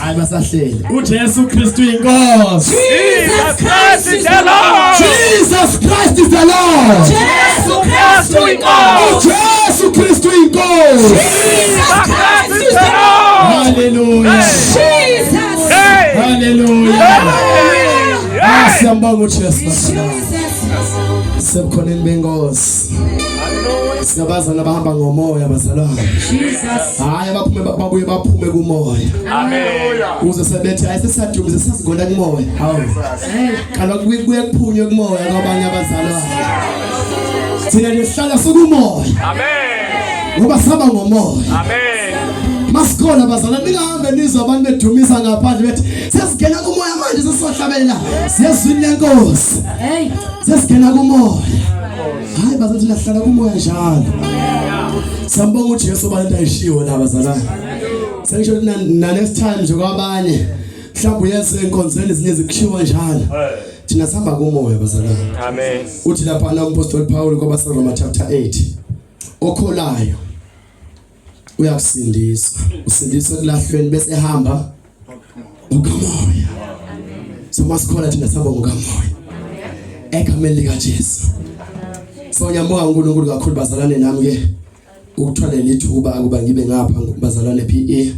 Hayi basahleli. UJesu Kristu inkosi. Jesus Christ is the Lord. Jesus Christ is the Lord. Jesu Kristu inkosi. UJesu Kristu inkosi. Jesus Christ is the Lord. Hallelujah. Jesus. Hey. Hallelujah. Hey. Ah, siyambonga uJesu. Jesus. Sebukhoneni benkosi. Singabazana abahamba ngomoya bazalwane. Jesus. Hayi abaphume babuye baphume kumoya. Amen. Uze sebethi hayi sesadumise sesigonda kumoya. Hawu. Kaloku kuye kuphunywe kumoya kwabanye abazalwane. Thina nje sihlala sikumoya Amen. ngoba sihamba ngomoya. Amen. Masikhola bazalwane ningahambe nizwe abantu bedumisa ngaphandle bethi sesingena kumoya manje sesizohlabelela siyezwini lenkosi. Hey. Sesingena kumoya. Hayi bazalwane thina sihlala kumoya njalo. Siyambonga uJesu balento ayishiwo la bazalwane. Sengisho ukuthi na next time nje kwabanye mhlawumbe uyeze enkonzweni ezinye zikushiwo njalo. Thina sihamba kumoya bazalwane. Amen. Uthi lapha na umpostoli Paul kwabaseRoma chapter 8 okholayo uyakusindiswa usindiswa ekulahlweni bese ehamba ngokamoya so masikhola thina sihamba ngokamoya egameni likaJesu so ngiyambonga uNkulunkulu kakhulu bazalwane nami ke ukuthola lithuba kuba ngibe ngapha bazalwane PE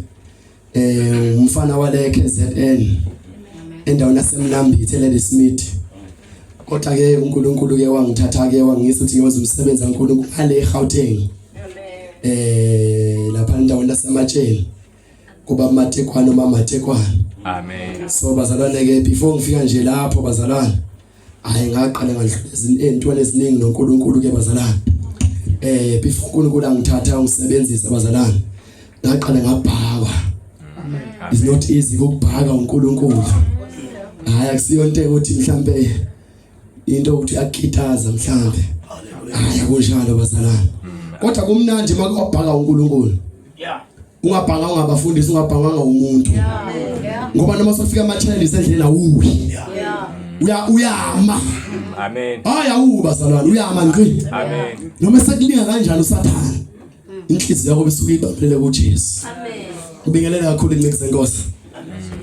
eh umfana wale KZN endaweni yasemnambithi eLady Smith kodwa ke uNkulunkulu ke wangithatha ke wangisa ukuthi ngiyoza umsebenzi kaNkulunkulu ngale eGauteng eh lapha endaweni yasematsheni kuba matekwane noma matekwane Amen. so bazalwane ke before ngifika nje lapho bazalwane hayi ngaqala ngadlula ezintweni eziningi noNkulunkulu ke bazalwane eh before uNkulunkulu angithatha ungisebenzisa bazalwane ngaqala ngabhakwa it's not easy ukubhaka uNkulunkulu hayi akusiyo into ukuthi mhlambe into ukuthi uyakithaza mhlambe hayi akunjalo bazalwane kodwa kumnandi makubhaka uNkulunkulu Yeah. ungabhanga ungabafundisi ungabhanganga umuntu ngoba noma sofika ama challenges endleleni awuwi uya uyama Amen. hayi awuwi bazalwane uyama ngqi Amen. noma sekulinga kanjani usathane inhliziyo yakho bisuke ibambelele kuJesu Amen. ubingelela kakhulu inceke zenkosi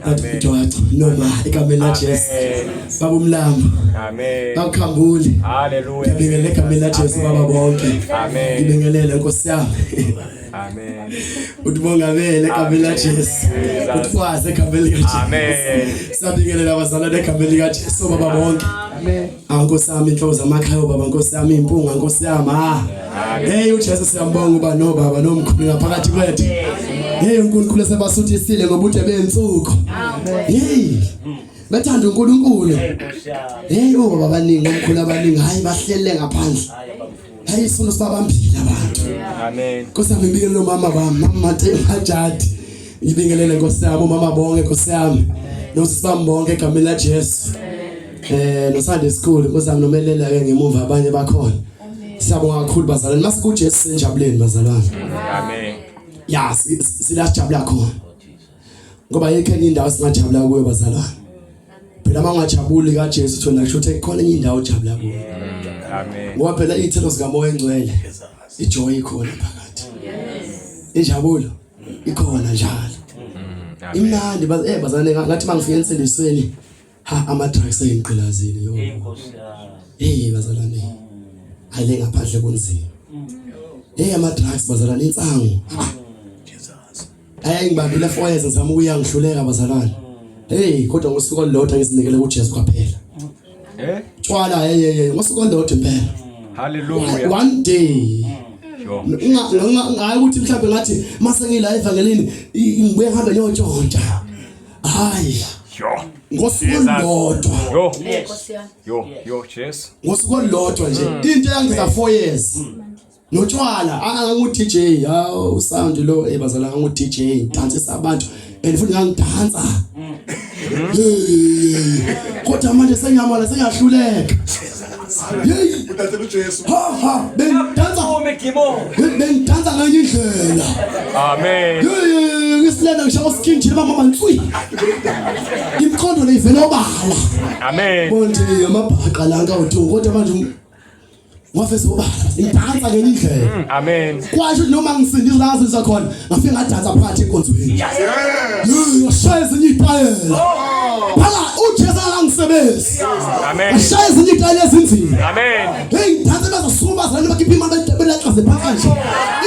athi uJoacho noma egameni laJesu baba umlambo Amen. bakukhambuli Hallelujah. ngibingelele egameni laJesu baba bonke Amen. ngibingelele nkosi yami Amen. uthi bongamele egameni laJesu uthi kwazi egameni likaJesu Amen. sabingelela abazalwane egameni likaJesu baba bonke amen nkosi yami inhloko zamakhaya baba nkosi yami impunga nkosi yami ah hey uJesu siyambonga uba nobaba nomkhulu ngaphakathi kwethu hey uNkulunkulu sebasuthisile ngobude bensuku hey bathanda uNkulunkulu hey obaba abaningi omkhulu abaningi hayi bahlele ngaphandle hayi isono sibabambile abantu Amen. Nkosi yami ngibingelele omama bami, mama Mate Majadi. Ngibingelele Nkosi yami omama bonke Nkosi yami. Nosisi bami bonke egameni la Jesu. Eh no Sunday school Nkosi yami nomelela ke ngemuva abanye bakhona. Siyabonga kakhulu bazalwane. Masiku Jesu senjabuleni bazalwane. Amen. Ya sila sijabula khona. Ngoba yikho enye indawo singajabula kuyo bazalwane. Phela mangajabuli kaJesu thona kusho ukuthi khona enye indawo ojabula kuyo. Amen. Ngoba phela iy'thelo zikaMoya engcwele ijoy ikhona phakathi. Injabulo ikhona njalo. Imnandi bazane ngathi mangifika ensindisweni ha ama drugs ayingiqilazile yo. Hey bazalwane. Hayi le ngaphandle kunzima. Hey ama drugs bazalwane insangu. Hayi ngibambile 4 years ngizama ukuya ngihluleka bazalwane. Hey kodwa ngosuku olulodwa ngizinikele kuJesu kwaphela. Eh? Tshwala hey hey hey ngosuku olulodwa impela. Hallelujah. One day. Sure. Ngayi ukuthi mhlawumbe ngathi mase ngila evangelini ngibuye ngihambe ngiyotshontsha. Hayi Sure. ngosuku olulodwa. Yo. Yo, yo Jesu. Ngosuku olulodwa nje into eyangiza 4 years. Notshwala angu DJ hawu sound lo ebazala angu DJ ngidansisa abantu and futhi ngangidansa. Hey, kodwa manje sengiyamala sengiyahluleka. Hey Udansela uJesu. ha ha bengidansa bengidansa ngenye indlela. Amen. Hey ngisilenda ngishaya skin nje mama ntswi. Imkhondo le ivela obala. Amen. Bonje amabhaqa la ngawuthi kodwa manje wafese obala ngidansa ngenye indlela. Amen. Kwasho ukuthi noma ngisindisa la ngisindisa khona ngafike ngadansa phakathi enkonzweni. Hey, ngashaya ezinye Ngiyamukela. Phela uJesu akangisebenzi. Amen. Ashaya ezinye iy'tayela ezinzima. Amen. Hey ngithathe bezosukuma bazalwane bakhiphe imali belaxaze phansi kanje.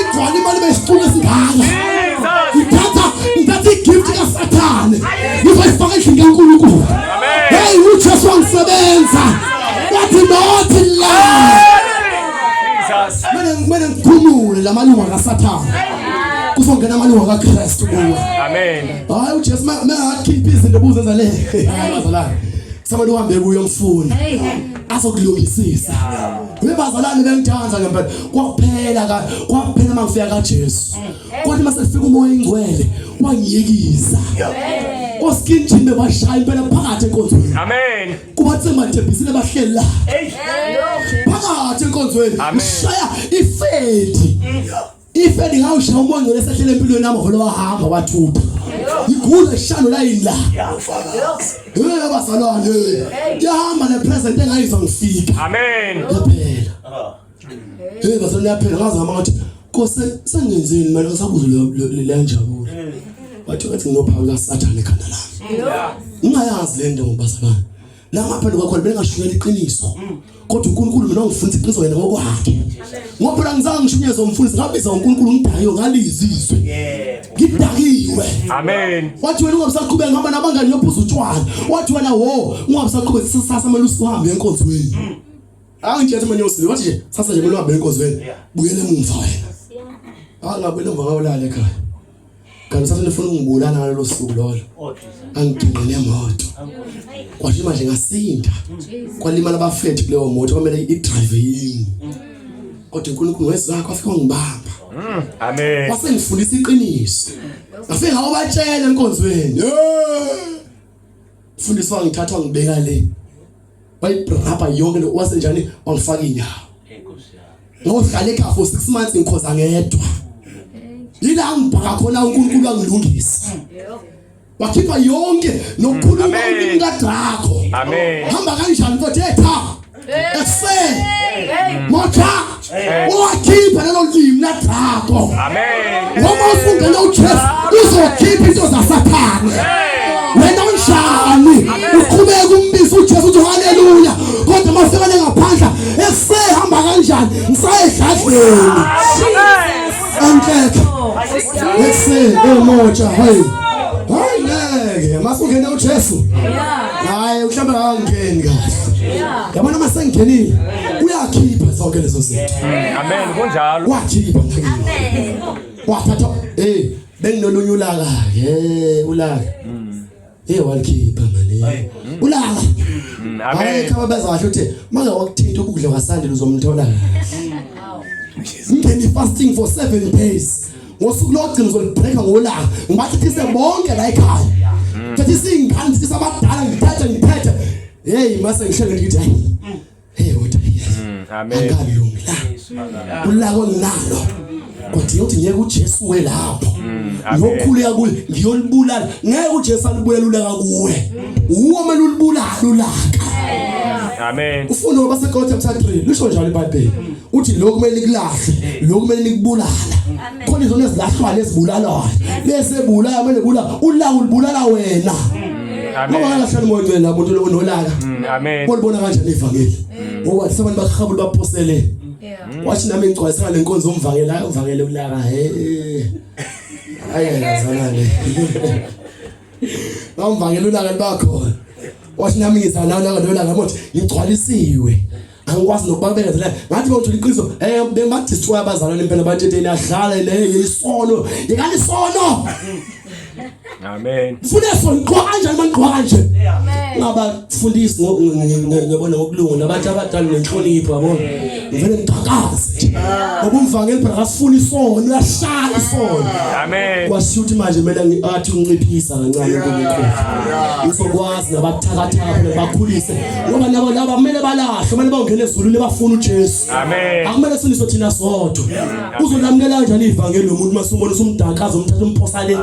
Igcwale imali beyisicuku esingaka. Jesus. Ngithatha ngithatha igift kaSathane. Ngizoyifaka endlini kaNkulunkulu. Amen. Hey uJesu wangisebenza. Wathi nothi la. Jesus. Kumele kumele ngikhumule lamalunga kaSathane. Kuzongena amalunga kaKristu kuwe. Amen. Hayi uJesu mengakhipha izinto buzenza le. Hayi bazalwane. Kusamele uhambe kuye umfuna. Azokulungisisa. Webazalwane bengithanda ngempela. Kwaphela ka kwaphela mangifika kaJesu. Kwathi mase kufika umoya ingcwele wangiyekisa. Oskin jean bebashaya impela phakathi enkonzweni. Amen. Kuba sematebhisile bahleli la. Phakathi enkonzweni. Ngishaya ifedi. Ifedi ngawushaya umoya ngcwele esehlele empilweni yami vele wahamba wathutha. Igula shano la yini la. Hey bazalwane. Yahamba le present engayizwa ngifika. Amen. Yaphela. Hey bazalwane yaphela ngazama ngathi Nkosi sengenzeni mina ngisabuza le njabulo. Wathi wathi nginophawu kaSathane ekhanda lami. Ngingayazi le nto ngobazalwane. La ngaphambi kwakhona bengashunyela iqiniso. Kodwa uNkulunkulu mina ungifundisa iqiniso yena ngokwakhe. Ngoba phela ngizange ngishunyezwe umfundisi ngabiza uNkulunkulu ngidakiwe ngalizizwe. Ngidakiwe. Amen. Wathi wena ungabusaqhubeka ngihamba nabangani yophuza utshwala. Wathi wena wo ungabusaqhubeka sisasa kumele usuhambe enkonzweni. Angitshela ukuthi manje usile wathi nje sasa nje kumele uhambe enkonzweni. Buyele emumva wena. Hayi ngabuyela emva ngawulala ekhaya. Kanti usathane ufuna ukungibulala ngalolo suku lolo. Angidinge nemoto. Kwathi manje ngasinda. Kwalimala abafethu kuleyo moto kwamele i-drive yimi. Kodwa uNkulunkulu wezakho afika wangibamba. Amen. Wase ngifundisa iqiniso. Ngafike ngabatshela enkonzweni. Eh! Mfundisi wangithatha wangibeka le. Wayibrabha yonke lo wasenjani wangifaka inyawo. Ngohlala ekhaya for 6 months ngikhoza ngedwa. Yila ngibhaka khona uNkulunkulu wangilungisa. Wakhipha yonke nokukhuluma Amen. ulimi kaDraco. Amen. Hamba kanjani mfowethu etha. Ese. Motha. Wakhipha lelo limi laDraco. Amen. Ngoba usungena uJesu uzokhipha into zaSathane. Wena unjani? Uqhubeka umbiza uJesu uthi haleluya. Kodwa mafika le ngaphandle esehamba kanjani? Ngisayedladleni. Enhleke. Ese emotsha hey. Hayi ngeke masungena uJesu. Hayi mhlawumbe akangeni kahle. Yabona masengingenile uyakhipha zonke lezo zinto. Amen. Kunjalo. Wakhipha ngakini. Wathatha eh benginolunye ulaka ke ulaka. Eh walikhipha manje. Ulaka. Hayi Amen. khaba beza kahle uthi make wakuthinta ukudla kwasandile uzomthola kahle. Ngene fasting for 7 days. Ngosuku lokugcina uzolibreaka ngolaka. Ngibathithise bonke la ekhaya. Thathisa ingane, ngithithise abadala ngithathe ngiphethe. Hey mase ngihlele ngithi hayi. Hey wota. Amen. Angalungi la. Ulaka onalo. Kodwa uthi ngeke uJesu we lapho. Amen. Ngiyokhuleka kuye, ngiyolibulala. Ngeke uJesu alibulale ulaka kuwe. Uwo kumele ulibulale ulaka. Amen. Ufunda ngoba seGalatia chapter 3 lisho njalo iBhayibheli. Uthi lokhu kumele nikulahle, lokhu kumele nikubulala. Khona izono ezilahlwayo ezibulalwayo. Bese bulala kumele bulala, ulaka ulibulala wena. Ngoba Amen. angahlali moya ngcwele la muntu lo nolaka. Amen. Bolibona kanjani ivangeli? Ngoba sabantu bakuhabula baphosele. Wathi nami ngigcwalisa ngale nkonzo umvangeli, hayi umvangeli ulaka he. Hayi yazalane. Bamvangela ulaka libakhona. Wathi nami ngiza nawe laka lolaka mothi ngigcwalisiwe. Angikwazi nokubabekezela. Ngathi bawuthola iqiniso, eh bengibadestroy abazalwane impela bathi niyadlala le isono. Yekani isono. Amen. Funa sona iqwa kanjani maniqwa kanje. Ngabafundisi ngiyabona ngokulunga nabantu abadala nenhlonipho yabo. Ngivele ngixhakaze nje. Ngoba umvangeli phela akasifuni isono, uyashaya isono. Amen. Kwasho ukuthi manje kumele athi unciphisa kancane uNkulunkulu. Ngizokwazi nabathakathaka phela bakhulise ngoba nabo laba kumele balahlwe, kumele bangene ezulwini bafuna uJesu. Amen. Akumele sindiswe thina sodwa. Uzolamukela kanjani ivangeli lomuntu masumbona usumdakaza umthatha umphosa le.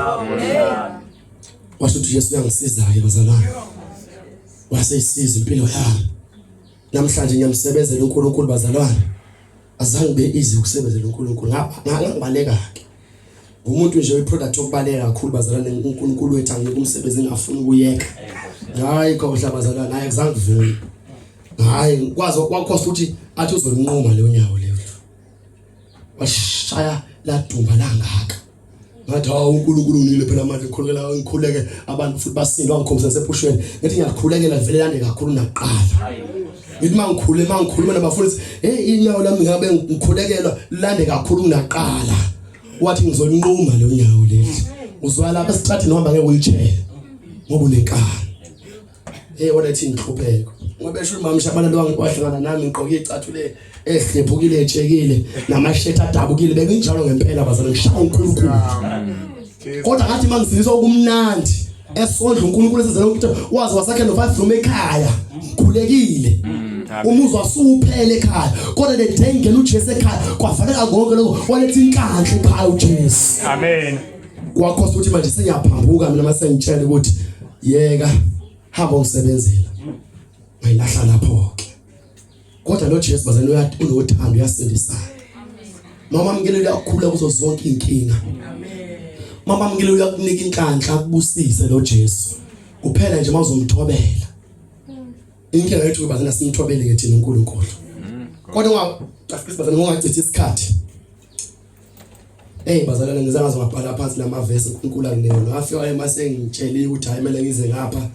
Washo ukuthi uJesu uyangisiza ke bazalwane. Waseyisiza impilo yami. Namhlanje ngiyamsebenzela uNkulunkulu bazalwane. Azange be easy ukusebenzela uNkulunkulu. Ngapha ngangibaleka ke. Umuntu nje oyiproduct yokubaleka kakhulu bazalwane uNkulunkulu wethu anginika umsebenzi engafuni ukuyeka. Hayi khohla bazalwane hayi kuzange kuvume. Hayi kwazi kwakhosta ukuthi athi uzolinquma leyo nyawo leyo. Washaya ladumba langaka. Ngathi hawu uNkulunkulu unginike phela amandla ngikhulekela ngikhuleke abantu futhi basinde wangikhombisa nasephushweni. Ngathi ngiyakhulekela vele lande kakhulu nakuqala. Ngithi mangikhule mangikhuluma nabafundisi hey inyawo lami ngabe ngikhulekelwa lande kakhulu kunaqala. Wathi ngizolinquma lo nyawo leli. Uzwa lapha esithathini uhamba ngeke wheelchair ngoba unenkani. Hey wona ethi inhlupheko. Ngoba esho umama Shabalala wahlangana nami ngigqoke icathulo ehlephukile etshekile namashethi adabukile benginjalo ngempela bazalwane ngishaya uNkulunkulu. Kodwa ngathi mangisizwa okumnandi esondla uNkulunkulu esizela ukuthi wazi wasakhe no 5 room ekhaya ngikhulekile. Umuzwa usuphele ekhaya kodwa the day ngena uJesu ekhaya kwavaleka konke lokho waletha inhlanhla ekhaya uJesu. Amen. Kwakhosa ukuthi manje sengiyaphambuka mina mase ngitshela ukuthi yeka hamba usebenzela ngayilahla lapho ke kodwa lo Jesu bazalwane uyathi unothando uyasindisana mama mngele uyakhula kuzo zonke inkinga mama mngele uyakunika inhlanhla akubusise lo Jesu kuphela nje mawuzomthobela inkinga yethu bazalwane simthobele ke thina uNkulunkulu kodwa ungacafisi bazalwane ungachithi isikhathi Hey bazalwane ngize ngaze ngabhala phansi lamavesi uNkulunkulu anginike ngafika emase ngitsheliwe ukuthi hayi kumele ngize ngapha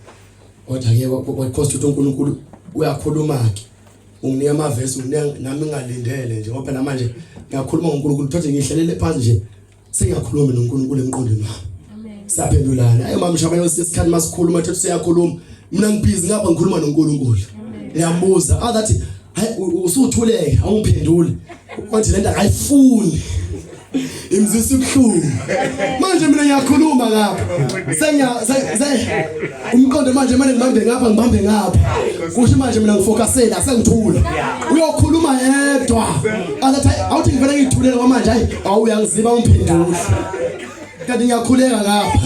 kodwa ke kwakhosta ukuthi uNkulunkulu uyakhuluma ke unginika amavesi unginika nami ngingalindele nje ngoba phela manje ngiyakhuluma ngoNkulunkulu thothi ngihlelele phansi nje sengiyakhuluma noNkulunkulu emqondweni wami saphendulana ayi mama Shabane isikhathi masikhuluma thothi siyakhuluma mina ngibhizi ngapha ngikhuluma noNkulunkulu ngiyambuza athi hayi usuthuleke awungiphenduli manje lento akayifuni imzisa ubuhlungu manje mina ngiyakhuluma ngapha senya umqondo manje manje ngibambe ngapha ngibambe ngapha kusho manje mina ngifocusela sengithula uyokhuluma yedwa athi awuthi ngivele ngithulele ngoba manje hayi awuyangiziba ungiphendule kanti ngiyakhuleka ngapha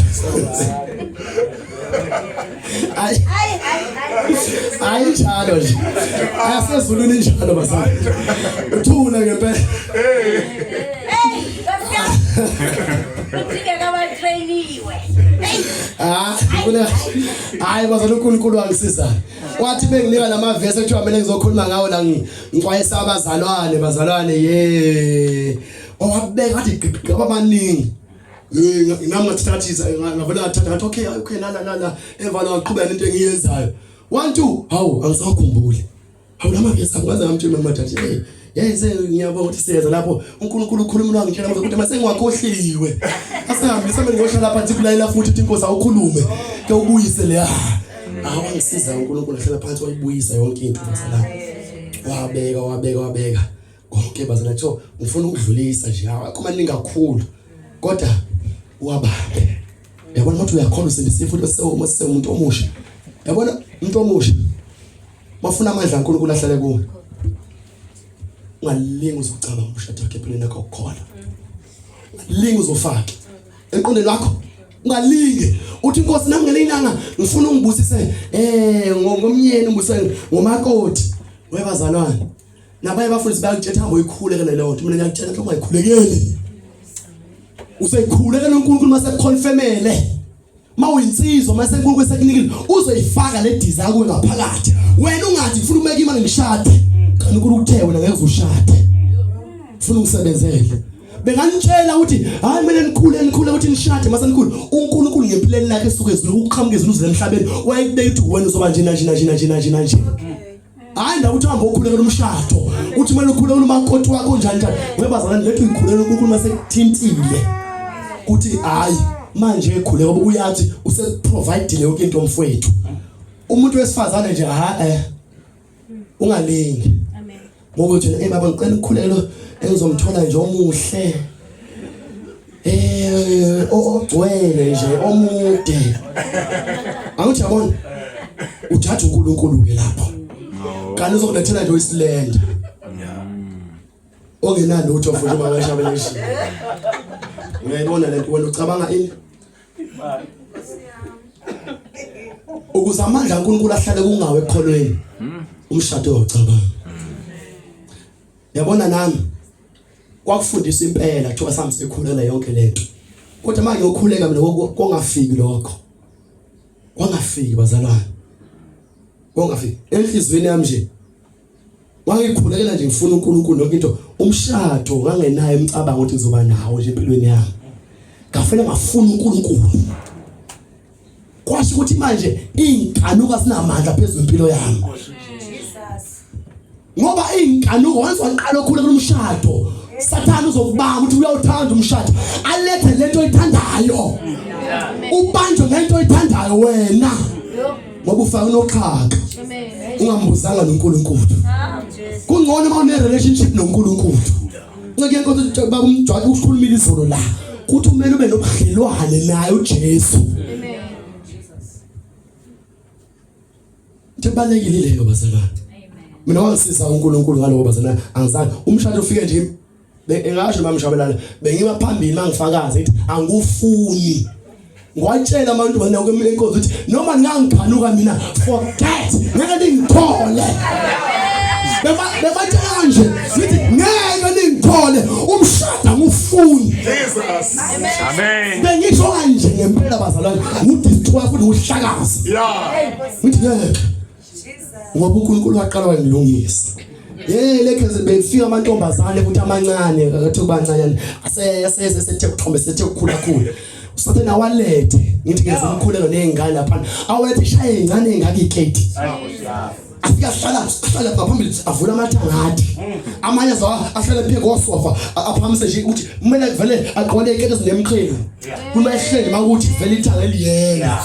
Hayi hayi njalo nje. Ayasezulwini njalo bazali. Uthule ngempela. Hey, kudingeka abatrainiwe. Hey. Ah, kuna hayi bazali uNkulunkulu wangisiza. Wathi benginika lamavesi ekuthiwa kumele ngizokhuluma ngawo la ngixwayisa abazalwane bazalwane ye. Owabeka wathi gqigqi abaningi. Eh nami ngathathisa ngavela ngathatha ngathi okay okay la la la la emva la ngaqhubeka nento engiyenzayo. 1 2 hawu angisakhumbuli. Hawu lama vesi angikwazi ngamtshela mama thathi hey hey sengiyabonga ukuthi siyeza lapho uNkulunkulu ukhuluma wangitshela ukuthi mase ngiwakhohliwe. Asihambisa mina ngohlala phansi kulayela futhi uthi inkosi awukhulume ke ubuyise leya. Hawu wangisiza uNkulunkulu ahlala phansi wayibuyisa yonke into bazalwane. Wabeka wabeka wabeka. Konke bazalwane so ngifuna ukudlulisa nje awakho maningi kakhulu kodwa uwabambe yabona ukuthi uyakhona usindisiwe futhi bese uma sewumuntu omusha yabona umuntu omusha bafuna amandla kaNkulunkulu ahlale kuwe ungalingi uzucabanga umshado wakhe empilweni yakho kukhona ungalingi uzofake emqondweni wakho ungalingi uthi inkosi nami ngelinye ilanga ngifuna ungibusise eh ngomnyeni ungibusise ngomakoti webazalwane Nabanye abafundisi bayakutshela hamba uyikhulekele leyo nto. Mina ngiyakutshela ukuthi ungayikhulekeli. Useyikhulekela uNkulunkulu mase kuconfirmele. Mawuyinsizwa mase uNkulunkulu esekunikile uzoyifaka le desire kuwe ngaphakathi. Wena ungathi ufuna umeke imali ngishade. Kanti uNkulunkulu uthe wena ngeke ushade. Ufuna ungisebenzele. Benganitshela ukuthi hayi kumele nikhule nikhule ukuthi nishade mase nikhule. uNkulunkulu ngempilweni lakhe esuke ezulwini ukuqhamuka ezulwini uze emhlabeni wayekubeka ukuthi wena uzoba nje nje nje nje nje nje. Hayi ndawo uthi hamba ukhulekela umshado. Uthi kumele ukhulekele umakoti wakho njani njani. Ngoba bazalwane lethu ikhulekela uNkulunkulu masekuthintile. Kuthi hayi manje ekhuleka ngoba uyathi useprovide yonke into mfowethu. Umuntu wesifazane nje ha eh ungalingi. Amen. Ngoba uthi hey baba ngicela ukukhulekela engizomthola nje omuhle. Eh ogcwele nje omude. Angithi yabona uthatha uNkulunkulu ke lapho. Kanti uzokulethela nje oyisilenda. Ongenalutho futhi uma ngashabeleshi. Uyayibona lento wena ucabanga ini? Ukuze amandla kaNkulunkulu ahlale kungawe ekukholweni. Umshado uyawucabanga. Yabona nami kwakufundiswa impela kuthiwa sami sekhulela yonke lento. Kodwa manje ngiyokhuleka mina kongafiki lokho. Kwangafiki bazalwane. Kwangafiki. Enhlizweni yami nje wangikhulekela nje ngifuna uNkulunkulu yonke into. Umshado ngangenayo imicabango ukuthi ngizoba nawo nje empilweni yami. Ngafela ngafuna uNkulunkulu. Kwasho ukuthi manje inkanuko asinamandla phezulu impilo yami. Ngoba inkanuko once waqala ukukhula kulomshado Sathane uzokubamba ukuthi uyawuthanda umshado alethe lento oyithandayo ubanjwe ngento oyithandayo wena ngoba ufaka unoxhaka ungambuzanga noNkulunkulu kungcono uma une relationship noNkulunkulu Nceke yenkosi baba umjwayi ukhulumile izolo la kuthi kumele ube nobudlelwane naye uJesu Amen. Into ebalekile leyo bazalwane. Mina wangisiza uNkulunkulu ngaloko bazalwane angizange umshado ufike nje engasho mama Mshabelana bengima phambili mangifakaza ngithi angufuni ngiwatshela abantu bana enkonzo ukuthi noma ningangikhanuka mina forget ngeke ningithole bebatshela kanje ngithi ngeke ningithole umshado angufuni Jesus Amen. Bengisho kanje ngempela bazalwane ngudestroy futhi nguhlakaza Yeah. Ngithi ngeke. Ngoba uNkulunkulu waqala wangilungisa. Hey lekhe befika amantombazane futhi amancane akathi kubancane ase ase sethe kuthombe sethe kukhula khula. Usathane awalethe ngithi ngeze umkhuleko nezingane lapha. Awalethe shaye ingane engaka iketi. Afika ahlala ahlala ngaphambili avula amathangadi. Amanye azawa ahlale phe kosofa aphakamise nje ukuthi kumele vele agqole iketi ezinemqhele. Kuma ehleli makuthi vele ithanga eliyela.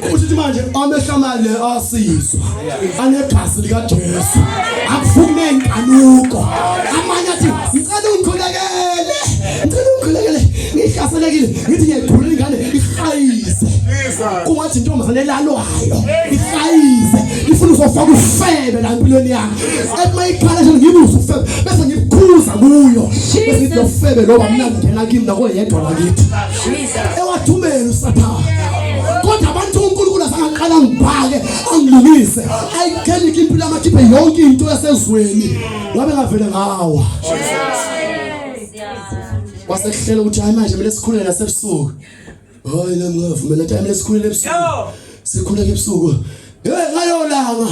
Kusho ukuthi manje amehlo amale asizwa. Anegazi likaJesu. Akuvuki nenkanuko. Amanye athi ngicela ungikhulekele. Ngicela ungikhulekele. Ngihlaselekile. Ngithi ngiyagula ingane ihayize. Kungathi intombazane elalwayo ihayize. Ifuna uzofaka ufebe la empilweni yami. Ethi mayikhala nje ngibuze ufebe bese ngikukhuza kuyo. Bese ngithi lo febe lo mina ngena kimi nakoyedwa lakithi. Ewathumela uSathane. Kodwa abantu uNkulunkulu asangaqala ngibhake angilungise. Ayikhelike impilo amakhiphe yonke into yasezweni. Ngabe ngavele ngawa. Kwasekuhlela ukuthi hayi manje kumele sikhulele nasebusuku. Hayi nami ngavumela ukuthi kumele sikhulele ebusuku. Sikhuleke ebusuku. Hey ngayolanga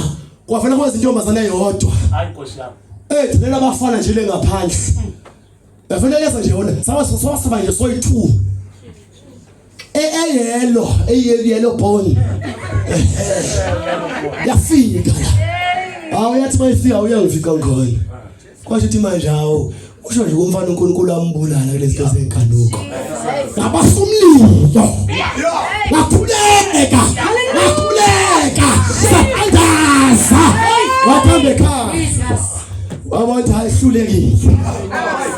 kwavela kwezi intombazane eyodwa. Hayi Nkosi yami. Eh thina abafana nje le ngaphandle. Yavele yeza nje yona. Sawa sawasaba nje soyi2. Eyelo, eyelo bone. Yafika la. Hawu yathi mayifika uyangifika ngikhona. Kwasho ukuthi manje hawu usho nje kumfana uNkulunkulu ambulala kulezi zinto zenkanuko. Ngabasa umlilo. Ngakhuleka. Ngakhuleka. Sathandaza. Wathamba ekhaya. Wabona ukuthi ayihlulekile.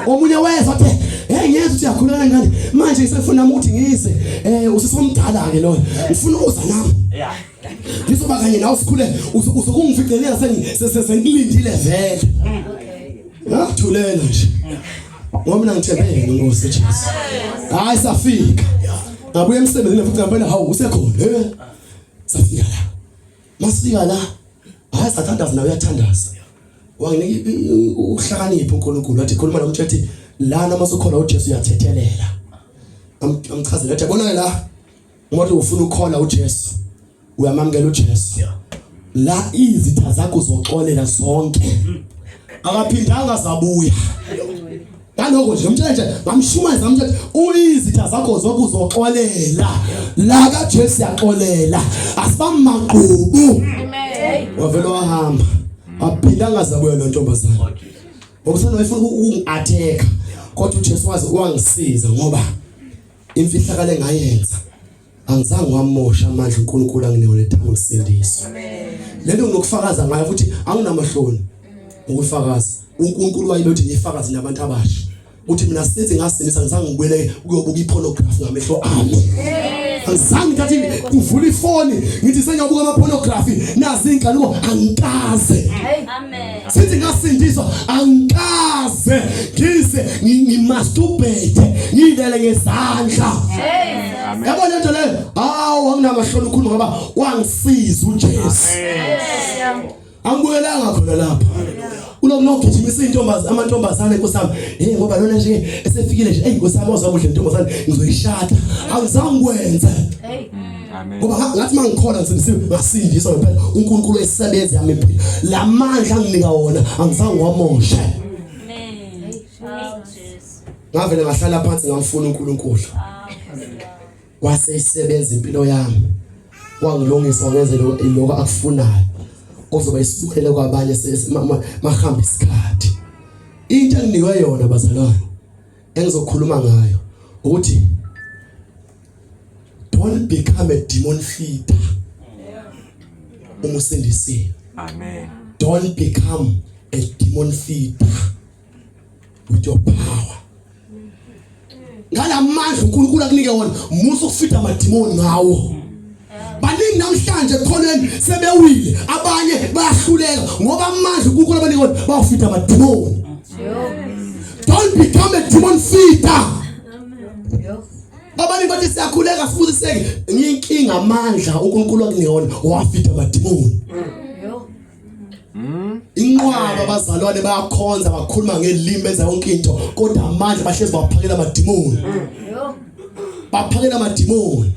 Omunye wezwa athe hey ngiyezwa ukuthi uyakhuleka ngane manje ngisefuna ukuthi ngize eh usisomdala ke loyo ngifuna ukuza nami. Yeah. Ngizoba kanye nawe sikhule uzokungificelela sengilindile vele. Ngakuthulela nje. Ngoba mina ngithembe yena inkosi Jesu. Hayi safika. Ngabuya emsebenzini futhi ngabona hawu usekhona. Eh. Safika la. Masifika la hayi sathandaza nawe uyathandaza. Wanginika uhlakanipho uNkulunkulu wathi khuluma nomtsho ethi lana masukhona uJesu uyathethelela. Amchazela athi yabona ke la Ngoba ufuna ukukhola uJesu uyamamukela uJesu la izitha zakho uzoxolela zonke akaphindanga zabuya ngaloko nje umtshela nje ngamshumayeza ngamtshela uyizitha zakho zonke uzoxolela la kaJesu yaxolela asibamagqubu wavela wahamba aphindanga zabuya lo ntombazana ngoba usana wayefuna ukungi-attack kodwa uJesu waze wangisiza ngoba Imfihlakalo engayenza angizange wamosha amandla uNkulunkulu anginike lethanga usindiso. Lento nginokufakaza ngayo futhi anginamahloni ukufakaza. uNkulunkulu wayilothi ngifakaze nabantu abasha. Uthi mina sithi ngasindisa ngizange ngibuyele ukuyobuka ipornography ngamehlo ami. Angizange ngithathe kuvula ifoni ngithi sengiyobuka ama pornography nazi inkanuko angikaze. Amen. Sithi ngasindiswa angikaze ngize ngimasturbate ngilele ngezandla. Yabo lento leyo hawu anginamahloni ukukhuluma ngoba wangisiza uJesu. Angibuyelanga khona lapha. Kulokugijimisa intombaza amantombazane Nkosi yami. Hey ngoba lona nje esefikile nje, hey Nkosi yami ozakuhle intombazane ngizoyishada. Angizange ngikwenze. Hey. Amen. Ngoba ngathi mangikhona ngisindisiwe ngasindiswa ngempela uNkulunkulu esebenza yami impilo. Lamandla anginika wona angizange ngiwamoshe. Amen. Ngavele ngahlala phansi ngamfuna uNkulunkulu. Waseyisebenza impilo yami. Wangilungisa wangenza lokho akufunayo. Ozoba isibonelo kwabanye mahamba isikhathi. Into enginikwe yona bazalwane engizokhuluma ngayo ukuthi don't become a demon feeder. Uma usindisiwe. Amen. Don't become a demon feeder with your power. Ngalamandla uNkulunkulu akunike wona, musa ukufida amadimoni ngawo. Baningi namhlanje ekholweni sebewile, abanye bayahluleka ngoba amandla uNkulunkulu abanike wona bawufida amadimoni. Don't become a demon feeder. Abanye bathi siyakhuleka sibusiseke, ngiyinkinga amandla uNkulunkulu akunike wona wafida amadimoni. Inqwaba abazalwane bayakhonza bakhuluma ngelimi benza yonke into kodwa amandla bahlezi baphakela amadimoni. Baphakela amadimoni.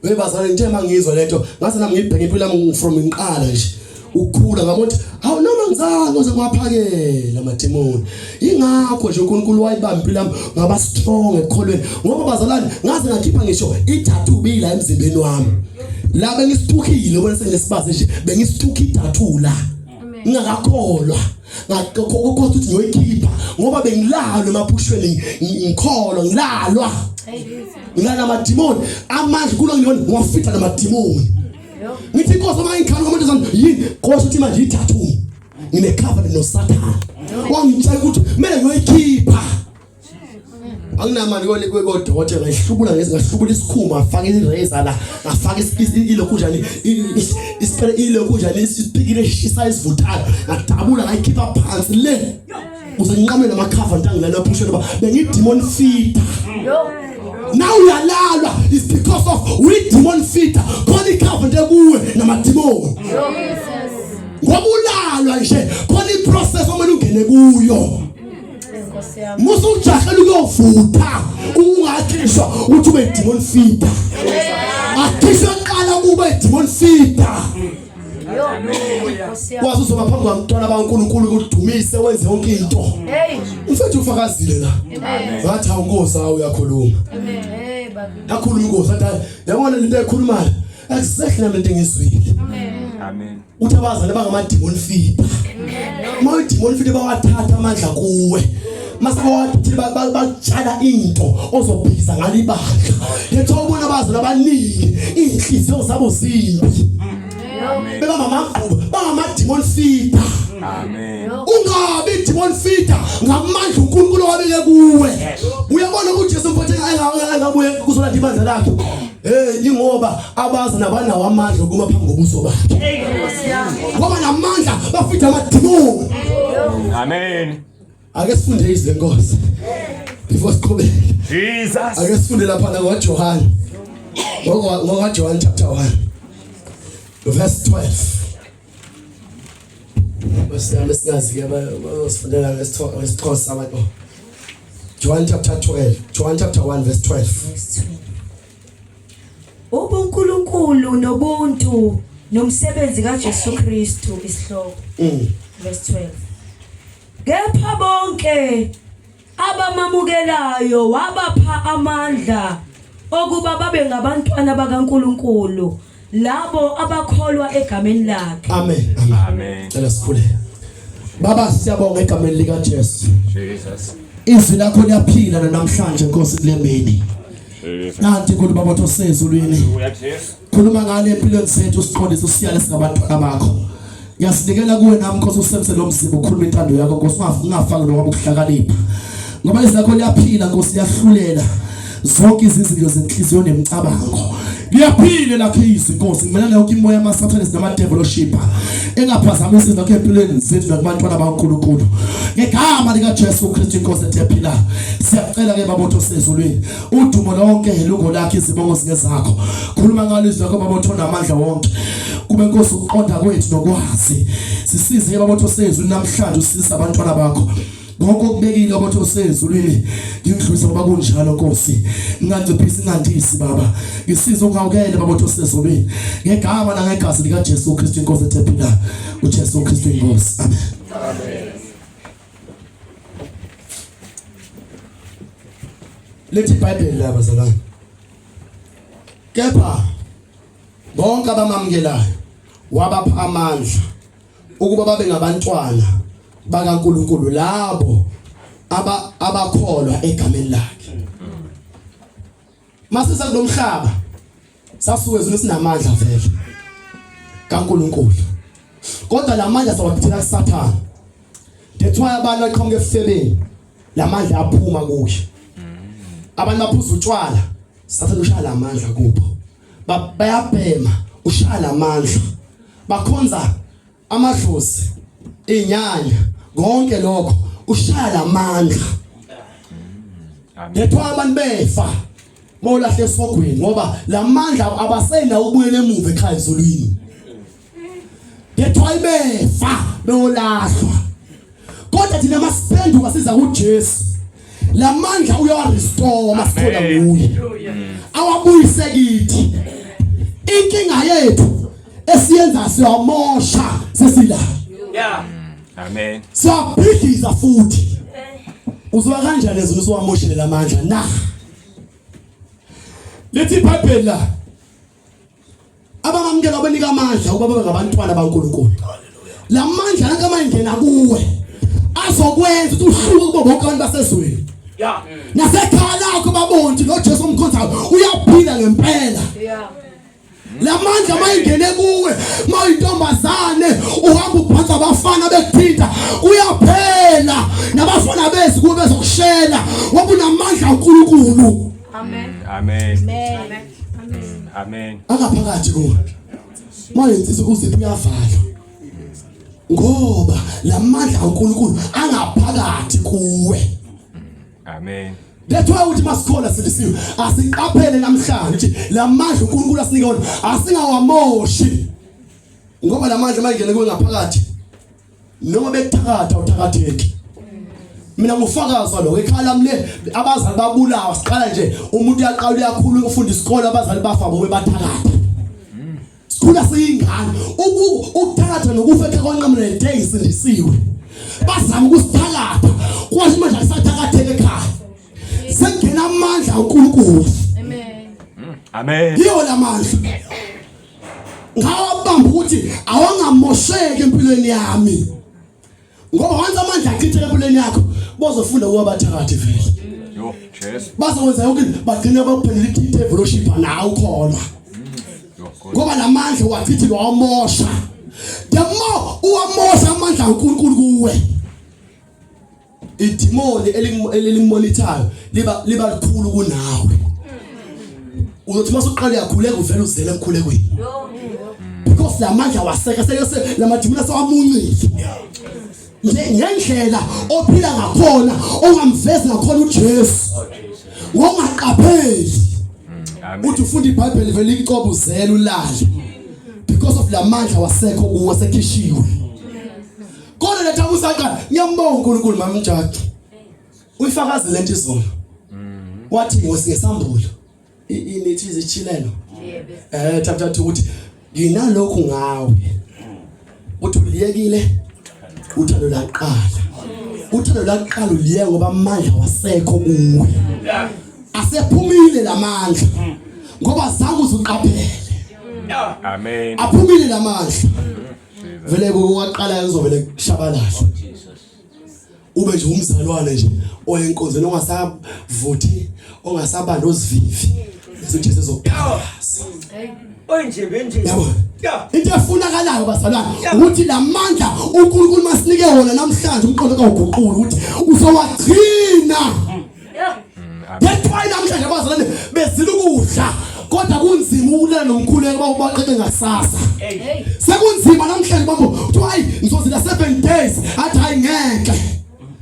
Webazalwane nje mangizwa lento ngase nami ngibheke impilo yami from ngiqala nje ukukhula ngabona ukuthi hawu noma ngizange uze ngiwaphakela amadimoni. Ingakho nje uNkulunkulu wayibamba impilo yami ngaba strong ekukholweni ngoba bazalwane ngaze ngakhipha ngisho itattoo bila emzimbeni wami. La bengisithukile ubona senginesibazi nje bengisithuka itattoo la. Ngingakakholwa ngakho ukuthi ngiyoyikhipha ngoba bengilalwa emaphushweni ngikholwa ngilalwa. Ngilala amadimoni amandla kulo ngiyona ngiwafitha namadimoni. Ngithi inkosi uma ngikhala kwamantombazane yini Nkosi uthi manje itattoo ngine covenant noSathane wangitshela ukuthi kumele ngiyoyikhipha anginamali kole kodokotela ngayihlubula ngahlubula isikhumba ngafaka i-razor la ngafaka ilokhu njani isipele ilokhu njani isipikile eshisa isivuthayo ngadabula ngayikhipha phansi le uze nginqame namakhava ntangilana aphushela ba bengi-demon feeder now uyalalwa is because of we demon feeder khona i-covenant ekuwe namadimoni ngoba ulalwa nje khona i-process omele ungene kuyo musa ukujahela ukuyovutha ungakhishwa ukuthi ube demon feeder akhishwe kuqala kube demon feeder kwazi uzoba phambi kwamntwana baNkulunkulu ukudumise wenze yonke into umfethu ufakazile la ngathi hawu Nkosi hawu uyakhuluma yakhuluma inkosi athi yabona lento ayikhulumayo exactly nami lento engizwile amen uthi abazali bangama demon feeder uma uyi demon feeder bawathatha amandla kuwe mase bawathathile batshala into ozophikisa ngalo ibandla yethu ubona abazali abaningi inhliziyo zabo zimbi beba mamagqubu bangama demon feeder amen ungabi demon feeder ngamandla uNkulunkulu owabeke kuwe uyabona ukuthi uJesu mfowethu engabuye kuzolanda ibandla lakhe Hey ingoba abazi nabanawo amandla okuma phambi kobuso bakhe. Ngoba namandla bafitha amadimoni. Amen. Ake sifunde izwi lenkosi. Before siqhubeke. Jesus. Ake sifunde lapha na ngoJohane. Ngoka John chapter 1. Verse 12. Basiyami singazi ke bayosifundela ngesiXhosa abantu. John chapter 12, John chapter 1 verse 12. UbuNkulunkulu nobuntu nomsebenzi kaJesu Kristu isihloko. Verse 12. Kepha bonke abamamukelayo wabapha amandla okuba babe ngabantwana bakaNkulunkulu labo abakholwa egameni lakhe. Amen. Amen. Amen. Cela sikhuleke. Baba siyabonga egameni lika Jesu. Jesus. Izwi lakho liyaphila namhlanje Nkosi kule mini. Jesus. Nanti nkulu baba osezulwini. Hallelujah Jesu. Khuluma ngale empilweni zethu usiqondise usiyale singabantwana bakho. Ngiyasinikela kuwe nami Nkosi usebenzise lo mzimba ukhuluma intando yakho Nkosi ungafaki noma ukuhlakanipha. Ngoba izwi lakho liyaphila Nkosi liyahlulela zonke izinzilo zenhliziyo nemicabango. Liyaphila lakho izwi Nkosi ngimela yonke imoya yamasathane nama-devilship engaphazamisa izwi lakho empilweni zethu nakubantwana bakaNkulunkulu. Ngegama likaJesu Kristu inkosi ethe phila. Siyacela ke baba osezulwini udumo lonke lungo lakhe izibongo zingezakho. Khuluma ngalo izwi lakho baba othonda amandla wonke. Kube Nkosi ukuqonda kwethu nokwazi. Sisize baba uthi osezulu namhlanje usisa abantwana bakho. Konke okubekile baba uthi osezulwini ngikudlulise ngoba kunjalo Nkosi. Nginganciphisi ngandisi baba. Ngisize ungawukele baba uthi osezulwini. Ngegama nangegazi lika Jesu Kristu inkosi ethephila. uJesu Kristu inkosi. Amen. Amen. Lethi iBhayibheli la bazalwane. Kepha bonke abamamukelayo wabapha amandla ukuba babe ngabantwana bakaNkuluNkulu labo aba abakholwa egameni lakhe. Masisa kulomhlaba sasuke ezulwini sinamandla vele kaNkuluNkulu. Kodwa lamandla sawathela kuSathane. That's why abantu baqhamuka efebeni lamandla aphuma kuye. Abantu baphuza utshwala Sathane ushaya lamandla kubo. Bayabhema ushaya lamandla. Bakhonza amadlozi, inyanya, konke lokho ushaya lamandla. Lethwa abantu befa mawulahle esogweni ngoba lamandla abasena ukubuyela emuva ekhaya ezulwini. Lethwa ibefa beyolahlwa. Kodwa thina masiphenduka siza kuJesu. Lamandla uyawa restore masithola kuye. Awabuyise kithi. Inkinga yethu esiyenza siyamosha sesila. Yeah. Amen. Siyabhidliza futhi. Uzwa kanjani ezulu usuwamoshile lamandla na? Lithi iBhayibheli la abamamukela abanika amandla ukuba babe ngabantwana baNkulunkulu. Lamandla lanka mayingena kuwe azokwenza ukuthi uhluke kubo bonke abantu basezweni. Yeah. Nasekhaya lakho babone ukuthi lo Jesu omkhonzayo uyaphila ngempela. Yeah. Lamandla mayingene kuwe mayintombazane uhamba ubhanza abafana bekuthinta uyaphela nabafana bezi kuwe bezokushela ngoba unamandla kaNkulunkulu. Amen. Amen. Amen. Amen. Angaphakathi kuwe. Manje uziphi uyavala. Ngoba lamandla kaNkulunkulu angaphakathi kuwe. Amen. That's why uthi masikhola sindisiwe asiqaphele namhlanje ukuthi lamandla uNkulunkulu asinike wona asingawamoshi. Ngoba lamandla mangene kuwe ngaphakathi noma bekuthakatha uthakatheki. Mina ngufakazi waloko ekhaya lami le abazali babulawa siqala nje umuntu uyaqala uyakhula ufunda isikole abazali bafa bobe bathakatha. Sikhula siyingane ukuthakatha nokufa ekhaya kwanqamula le day isindisiwe. Bazama ukusithakatha kwathi manje akusathakatheke ekhaya. Sengena amandla kaNkulunkulu. Amen. Amen. Yiwo lamandla. Ngawabamba ukuthi awangamosheki empilweni yami. Ngoba once amandla achitheka empilweni yakho bozofunda kuba bathakathi vele. Yo, Jesu. Bazokwenza yonke into bagcine bakuphendula ithinte eveloshipa nawe ukholwa. Yo, God. Ngoba lamandla uwachithile wawamosha. The more uwamosha amandla kaNkulunkulu kuwe. Idimoni elimonithayo liba liba likhulu kunawe. Uzothi masuqala uyakhuleka uvela uzele emkhulekweni. Because lamandla waseka seyose lamadimoni asewamuncile. Ngendlela ophila ngakhona ongamvezi ngakhona uJesu. Wongaqapheli. Amen. Uthi ufunda iBhayibheli vele icobo uzele ulale. Because of lamandla wasekho kuwe sekhishiwe. Kodwa letha usaqala ngiyambonga uNkulunkulu mama Mjadu. Uyifakazi lento izolo. Wathi ngesambulo inithi izichilelo. Eh chapter 2 ukuthi nginalokhu ngawe. Uthi uliyekile uthando laqala. Uthando laqala uliyeke ngoba amandla wasekho kuwe. Asephumile lamandla. Ngoba zange uzuqaphele. Amen. Aphumile lamandla. Vele kokwaqala kuzovele kushabalala. Ube nje umzalwane nje oyenkonzweni ongasavuthi ongasabanda ozivivi. Bese uJesu ezokuphalaza. Onje benje. Yabo. Yeah. Into efunakalayo bazalwane ukuthi lamandla uNkulunkulu masinike wona namhlanje umqondo kawuguqula ukuthi uzowagcina. That's why namhlanje abazalwane bezila ukudla kodwa kunzima ukulala nomkhuleko bawubaqede ngakusasa. Sekunzima namhlanje bambo kuthiwa hayi ngizozila 7 days athi hayi ngeke.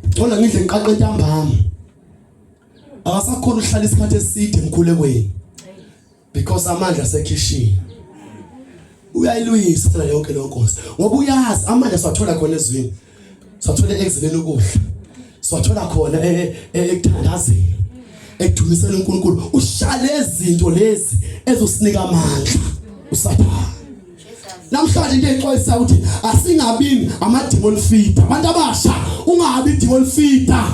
Ngcono ngidle ngiqaqe ntambama. Akasakhona ukuhlala isikhathi eside emkhulekweni because amandla asekhishini. Uyayilwisa phela yonke leyo nkosi ngoba uyazi amandla siwathola khona ezwini. Siwathola ekuzileni ukudla. Siwathola khona e, e, ekuthandazeni. Ekudumiseni uNkulunkulu. Ushale izinto lezi ezosinika amandla uSathane. Namhlanje into exwayisa ukuthi asingabi ama demon feeder. Abantu abasha ungabi demon feeder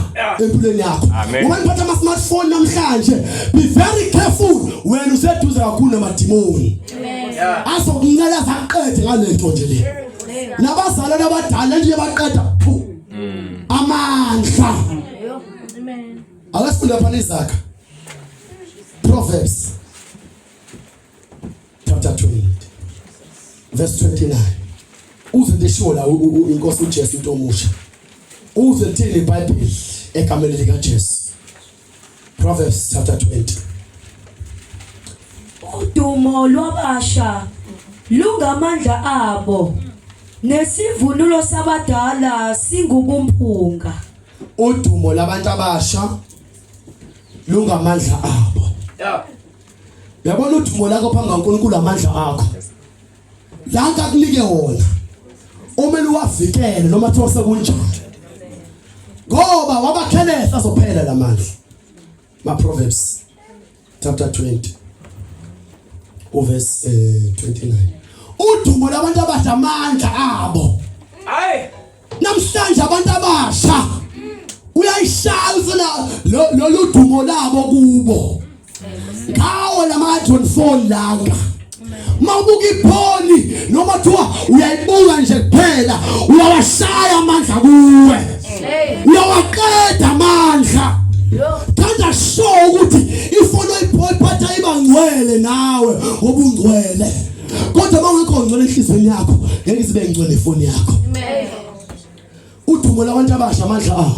empilweni yakho. Uma niphatha ama smartphone namhlanje be very careful wena useduze kakhulu namadimoni. Azokuncela zaqede ngalento nje le. Nabazalwane abadala nje baqeda phu. Amandla. Amen. Ake sifunde lapha izakha. Proverbs chapter 20 verse 29 uze ndishiwo la inkosi uJesu into omusha uze lithini iBhayibheli egameni lika Jesu Proverbs chapter 20 Udumo lwabasha lungamandla abo nesivunulo sabadala singubumpunga. Udumo labantu abasha lungamandla abo. Yeah. Uyabona udumo lakho phambi kaNkulunkulu amandla akho. Lanka akunike wona. Umele uwavikele noma kuthiwa sekunjani. Ngoba wabakhelesa azophela lamandla. Ma Proverbs chapter 20 uverse 29. Udumo labantu abasha amandla abo. Hayi. Namhlanje abantu abasha uyayishaya ufuna lolu dumo labo kubo. Ngawo lama 24 langa. Mawubuka iphoni noma kuthiwa uyayibuka nje kuphela uyawashaya amandla kuwe. Uyawaqeda amandla. Thanda sure ukuthi ifoni oyiphatha iba ngcwele nawe ngoba ungcwele. Kodwa uma ungekho ngcwele enhliziyweni yakho ngeke izibe ngcwele ifoni yakho. Udumo labantu abasha amandla awo.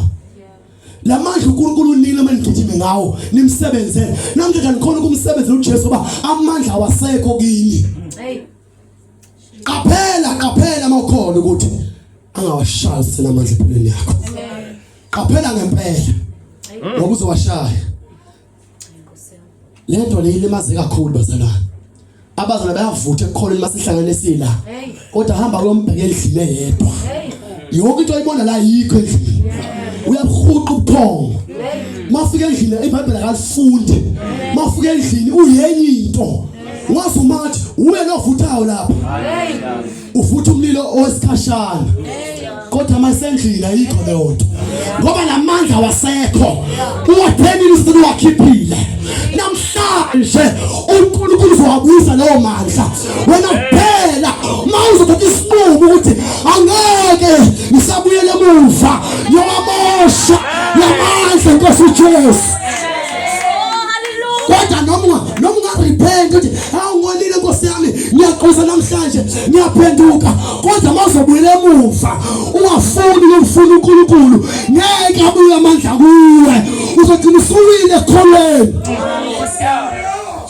Lamandla uNkulunkulu unile uma nigijime ngawo nimsebenzele. Namhlanje nikhona ukumsebenzela uJesu ngoba amandla awasekho kini. Qaphela qaphela mawukhona ukuthi angawashaya senamandla empilweni yakho. Qaphela ngempela. Ngoba uzowashaya. Lento le ilimaze kakhulu bazalwane. Abazalwane bayavutha ekukholweni masihlangene sila. Kodwa hamba uyombheka endlini eyedwa. Yonke into oyibona la yikho endlini. Uyabuhuqa ubuthongo. Mafika endlini iBhayibheli akalifundi. Mafika endlini uyenye into. Wazi umathi uye lovuthayo lapha. Uvutha umlilo owesikhashana. Kodwa masendlini ayikho leyo nto. Ngoba lamandla wasekho. Uwathenile usinu wakhiphile. Namhlanje uNkulunkulu uzowabuyisa lawo mandla. Wena kuphela mawuzothatha isinqumo ukuthi angeke ngisabuyele emuva ngiyowamosha lamandla Nkosi uJesu. Kodwa noma noma ungarepent uthi awungonile Nkosi yami ngiyaxolisa namhlanje ngiyaphenduka kodwa mawuzobuyela emuva ungafuni ukufuna uNkulunkulu ngeke abuye amandla kuwe uzogcina usuwile ekholweni.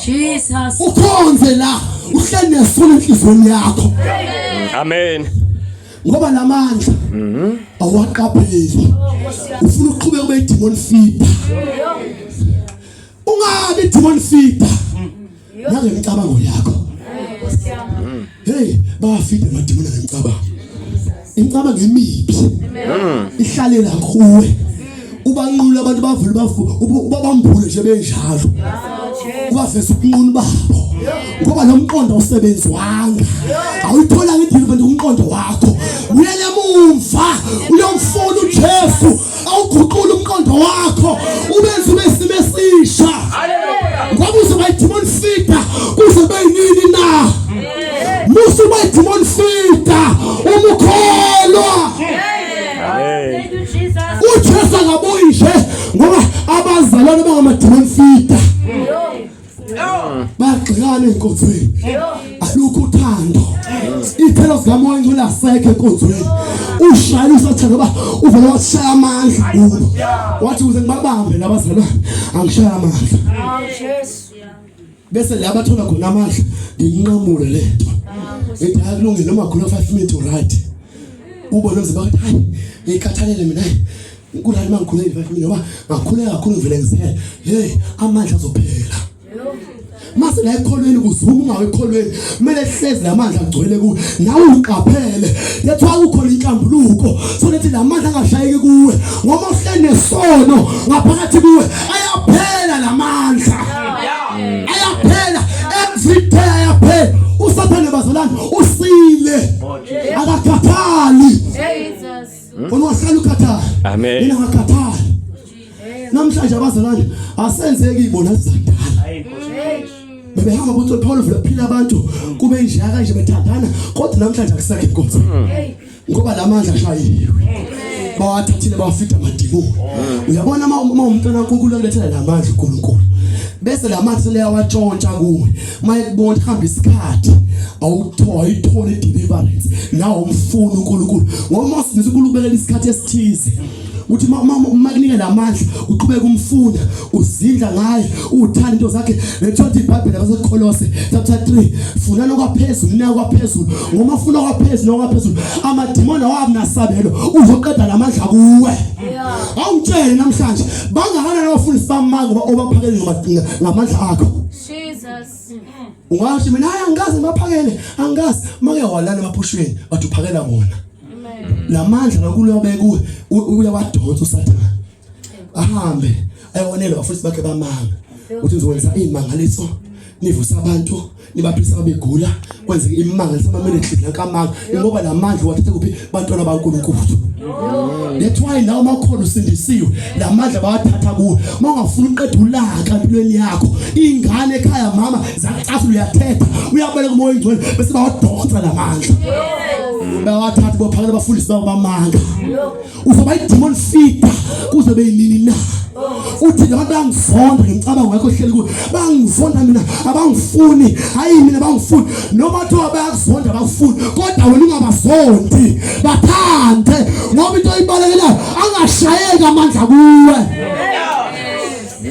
Jesus. Ukhonze la uhleli nesono enhliziyweni yakho. Amen. Ngoba lamandla awaqapheli. Ufuna uqhubeke ube demon feeder. Ungabi demon feeder. Nangemicabango yakho. Hey, bayafida amadimoni ngemicabango. Imicabango emibi. Ihlalela kuwe. Ubanqula abantu bavule bafu ubabambule nje benjalo. Ubaveza ubunqunu babo. Ngoba lo mqondo awusebenziwanga. Awuyithola ngidilivende umqondo wakho. Uyele emumva uyomfuna uJesu awuguqula umqondo wakho ubenze ube isimo esisha. Ngoba uzoba demon feeder kuze kube yinini na? Musa uba demon feeder umukholwa. Amen. uJesu akabuyi nje ngoba abazalwane bangamademon feeder bayagxekana enkonzweni alukho uthando ithelo zikamoya ingcwele asekho enkonzweni ushayela usathane ngoba uvele washaya amandla kubo wathi ukuze ngibabambe labazalwane angishaya amandla bese la bathola khona amandla nginqamule lento ngithi hayi kulungile noma khula 5 minutes right ubone umzimba wathi hayi ngikhathalele mina kulani mangikhuleke 5 minutes ngoba ngakhuleka kakhulu ngivele ngizele hey amandla azophela. Mase la ekholweni kuzuma ungawe ekholweni kumele hlezi lamandla agcwele kuwe nawe uqaphele. That's why kukhona inhlambuluko so lethi lamandla angashayeki kuwe ngoba uhleli nesono ngaphakathi kuwe ayaphela lamandla. Ayaphela every day ayaphela. Usathane bazalwane usile. Akakhathali. Jesus. Wena wahlala ukhathala. Amen. Mina ngakhathala. Namhlanje abazalwane asenzeki ibona zakudala. Bebehamba bothi Paul vula phila abantu kube nje kanje bethandana kodwa namhlanje akusekho inkonzo. Ngoba lamandla ashayiwe. Bawathathile bawafida amadimoni. Uyabona uma umntwana kaNkulunkulu akulethela lamandla uNkulunkulu. Bese lamandla seleyawatshontsha kuwe. Mayekubona hamba isikhathi awuthola ithole deliverance nawe umfuna uNkulunkulu. Ngoba uma usindisa uNkulunkulu ubekela isikhathi esithize. Uthi uma kunika lamandla uqhubeka umfuna uzindla ngaye uthanda into zakhe lethothi iBhayibheli abaseKolose chapter 3 funa lokwaphezulu na kwaphezulu ngoba ufuna kwaphezulu nokwaphezulu amadimoni awakunasabelo uzoqeda lamandla kuwe awungitshele namhlanje bangakanani abafundisi bamanga ngoba obaphakele ngamandla akho Jesus. Ungasho mina hayi angikaze ngibaphakele angikaze make walana emaphushweni bathi uphakela bona lamandla kaNkulunkulu abekuwe uyawadonsa uSathane ahambe ayonela abafundisi bakhe bamanga uthi ngizokwenza imangaliso nivusa abantu nibaphilisa ababegula kwenzeke imangaliso ama-miracles nakamanga ngoba lamandla wathatha kuphi bantwana baNkulunkulu. That's why nawe makhona usindisiwe lamandla bawathatha kuwe uma ungafuna uqeda ulaka empilweni yakho ingane ekhaya mama zacasula uyathetha uyabaleka umoya oyingcwele bese bawadonsa lamandla bawathatha bophakela abafundisi babo bamanga uzoba i-demon feeder kuze beyinini na uthi labantu bayangizonda ngemicabango yakho ehleli kuyo bangizonda mina abangifuni hayi mina bangifuni noma kuthiwa bayakuzonda bakufuni kodwa wena ungabazondi bathande ngoba into oyibalekelayo angashayeki amandla kuwe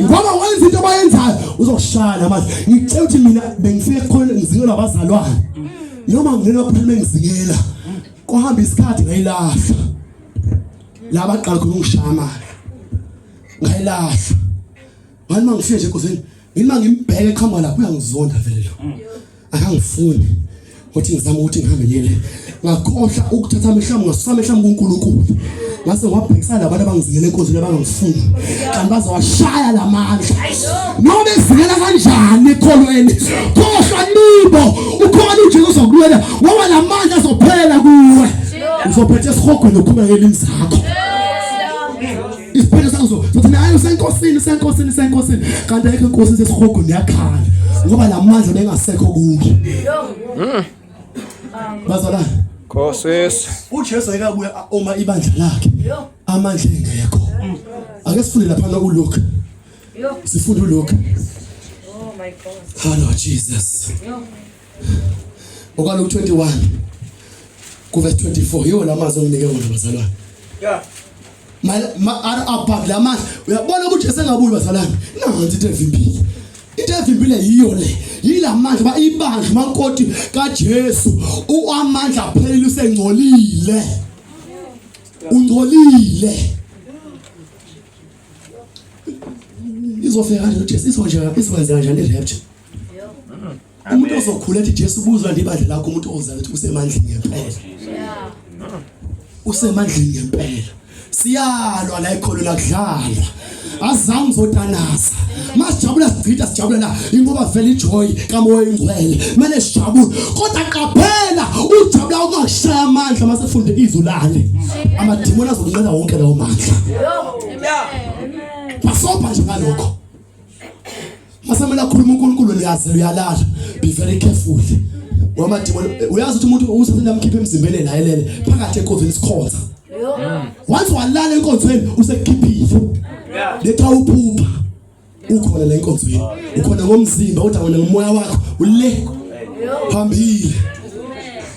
ngoba wenza into abayenzayo uzokushaya namandla ngicela ukuthi mina bengifike khona ngizingela abazalwane noma ngingena phela ngizingela kwahamba isikhathi ngayilahla laba qala khona ungishaya amandla ngayilahla ngani mangifike nje enkosini ngimi mangimbheke eqhamuka lapho uyangizonda vele lo akangifuni ngothi ngizama ukuthi ngihambe ngiyele ngakhohlwa ukuthatha amehlo ami ngasusa amehlo ami kuNkulunkulu ngase ngwabhekisana labantu abangizingela enkonzweni abangangifuni kanti bazowashaya lamandla noma bezingela kanjani ekholweni khohlwa nibo ukhona uJesu ozokulwela ngoba lamandla azophela kuwe uzophethe esihogweni ukhuluma ngelimi zakho isiphetho sakho sothi naye usenkosini usenkosini usenkosini kanti ayikho inkosini sesihogweni yakhala ngoba lamandla bengasekho kuye bazalwane Nkosi uJesu ayikabuya uma ibandla lakhe amandla engekho ake sifunde lapha uLuke sifunde uLuke Oh my God. Hello Jesus Okalo 21 kuverse 24 yiwo lamazwi onginike wona bazalwane Yeah. Ma abhak lamandla uyabona ukuthi Jesu engabuyi bazalwane nansi into evimbile into evimbile yiyo le yilamandla ba ibandla umakoti kaJesu uamandla aphelile usengcolile ungcolile izofika kanjani uJesu izonjani izokwenzeka kanjani irapture umuntu ozokhula ethi Jesu buzwa ibandla lakho umuntu ozala ukuthi usemandleni ngempela usemandleni ngempela siyalwa la ekholo lakudlalwa azange uzotanaza masijabula sigcida sijabula la ingoba vele ijoy kamoya ingcwele mele sijabule kodwa qaphela ujabula ungakushaya amandla masefunde izwi lale amadimoni azokunqela wonke lawo mandla basobha nje ngalokho masamele akhuluma uNkulunkulu uyazi uyalala be very careful ngoba amadimoni uyazi ukuthi umuntu usase namkhipha emzimbeni la elele phakathi enkonzweni isikhonza once walala enkonzweni usekukhiphile letha uphupha ukhona la enkonzweni ukhona ngomzimba kodwa wena ngomoya wakho ule phambili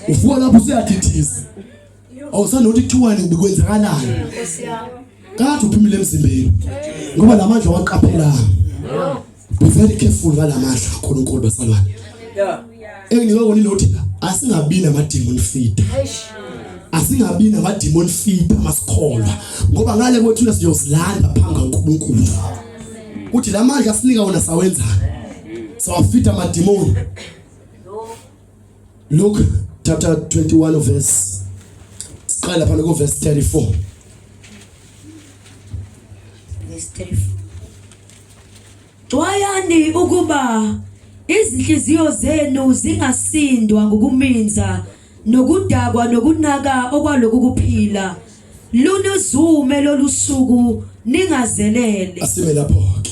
uvuka lapho usuyadidisa awusanothi kuthiwani kwenzakalani kade uphumile emzimbeni ngoba lamandla waqaphela be very careful ngalamandla kaNkulunkulu basalwane enginika kona ilothi asingabi namademon feeder asingabi namademon feeder masikholwa ngoba ngale kwethuna siyozilanda phambi kaNkulunkulu uthi lamandla asinika wona sawenzani Sawafita amadimoni. Luke chapter 21 verse siqala lapha ku verse 34. Verse 34. Xwayani ukuba izinhliziyo zenu zingasindwa ngokuminza nokudakwa nokunaka okwaloku kuphila lunuzume lolusuku ningazelele. Asime lapho ke.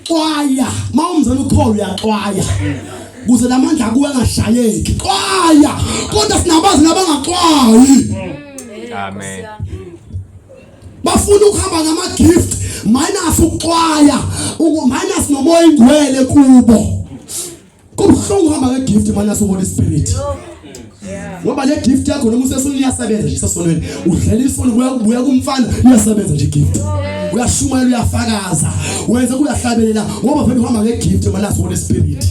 Xwaya, mawumzana ukholo uyaxwaya. Kuze lamandla kuwe angashayeki. Xwaya, kodwa sinabazi nabangaxwayi. Amen. Bafuna ukuhamba ngama gift minus ukuxwaya, minus nomoya ingcwele kubo. Kubuhlungu uhamba nge gift minus uHoly Spirit. Ngoba le gift yakho noma usesonweni iyasebenza nje sesonweni. Udlela isono kuya kubuya kumfana iyasebenza nje gift. Uyashumayela uyafakaza. Wenza kuyahlabelela ngoba vele uhamba nge gift minus Holy Spirit.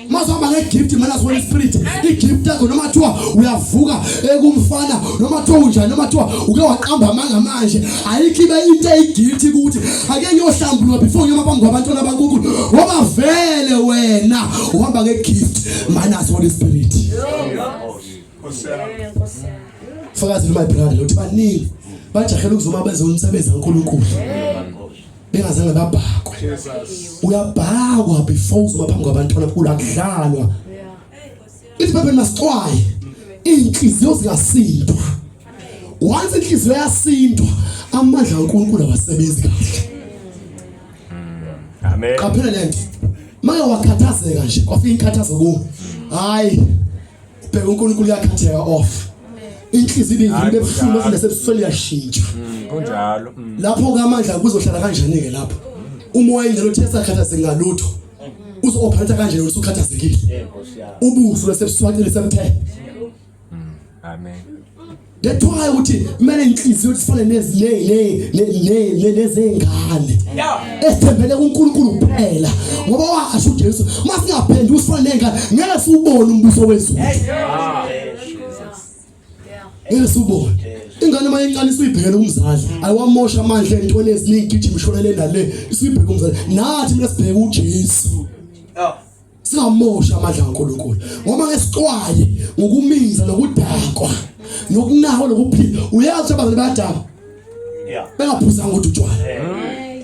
Mazohamba ngegift minus Holy Spirit. Igift yakho noma kuthiwa uyavuka ekumfana noma kuthiwa unjani noma kuthiwa uke waqamba amanga manje ayikho ibe into eyigift ukuthi ake ngiyohlambuluka before ngiyoma phambi kwabantwana baNkulunkulu ngoba vele wena uhamba ngegift minus Holy Spirit. Fakazi my brother ukuthi baningi bajahela ukuzoma benze umsebenzi kaNkulunkulu. Bengazange babhakwe. Uyabhakwa before uzoma phambi kwabantwana kulo akudlalwa. Ithi bebe masixwaye inhliziyo zingasindwa. Once inhliziyo yasindwa amandla kaNkulunkulu awasebenzi kahle. Amen. Qaphela lento. Make wakhathazeka nje kwafika inkathazo kuwe. Hayi ubheka uNkulunkulu uyakhatheka off. Inhliziyo ibivile ebuhlungu bese nesebusweni yashintsha. Kunjalo. Lapho ke amandla kuzohlala kanjani ke lapho? Umoya ingcelo uthe sakhathazeki ngalutho. Uzo-operate kanjani usukhathazekile? Ubuso besebuswacile semthe. Amen. That's why ukuthi kumele inhliziyo sifane nezine nezengane. Esithembele kuNkulunkulu kuphela. Ngoba washo uJesu, masingaphenduki sifane nengane, ngeke siwubone umbuso wezulu. Ngeke siwubone. Ingane uma incane isuyibhekele umzali, ayiwamosha amandla entweni eziningi gijima ishonele nale, isuyibheke umzali. Nathi mina sibheke uJesu. Singamosha amandla kaNkulunkulu ngoba ngesixwaye ngokuminza nokudakwa nokunaka lokuphila uyazi abazali bayadakwa bengaphuzanga ukuthi utshwala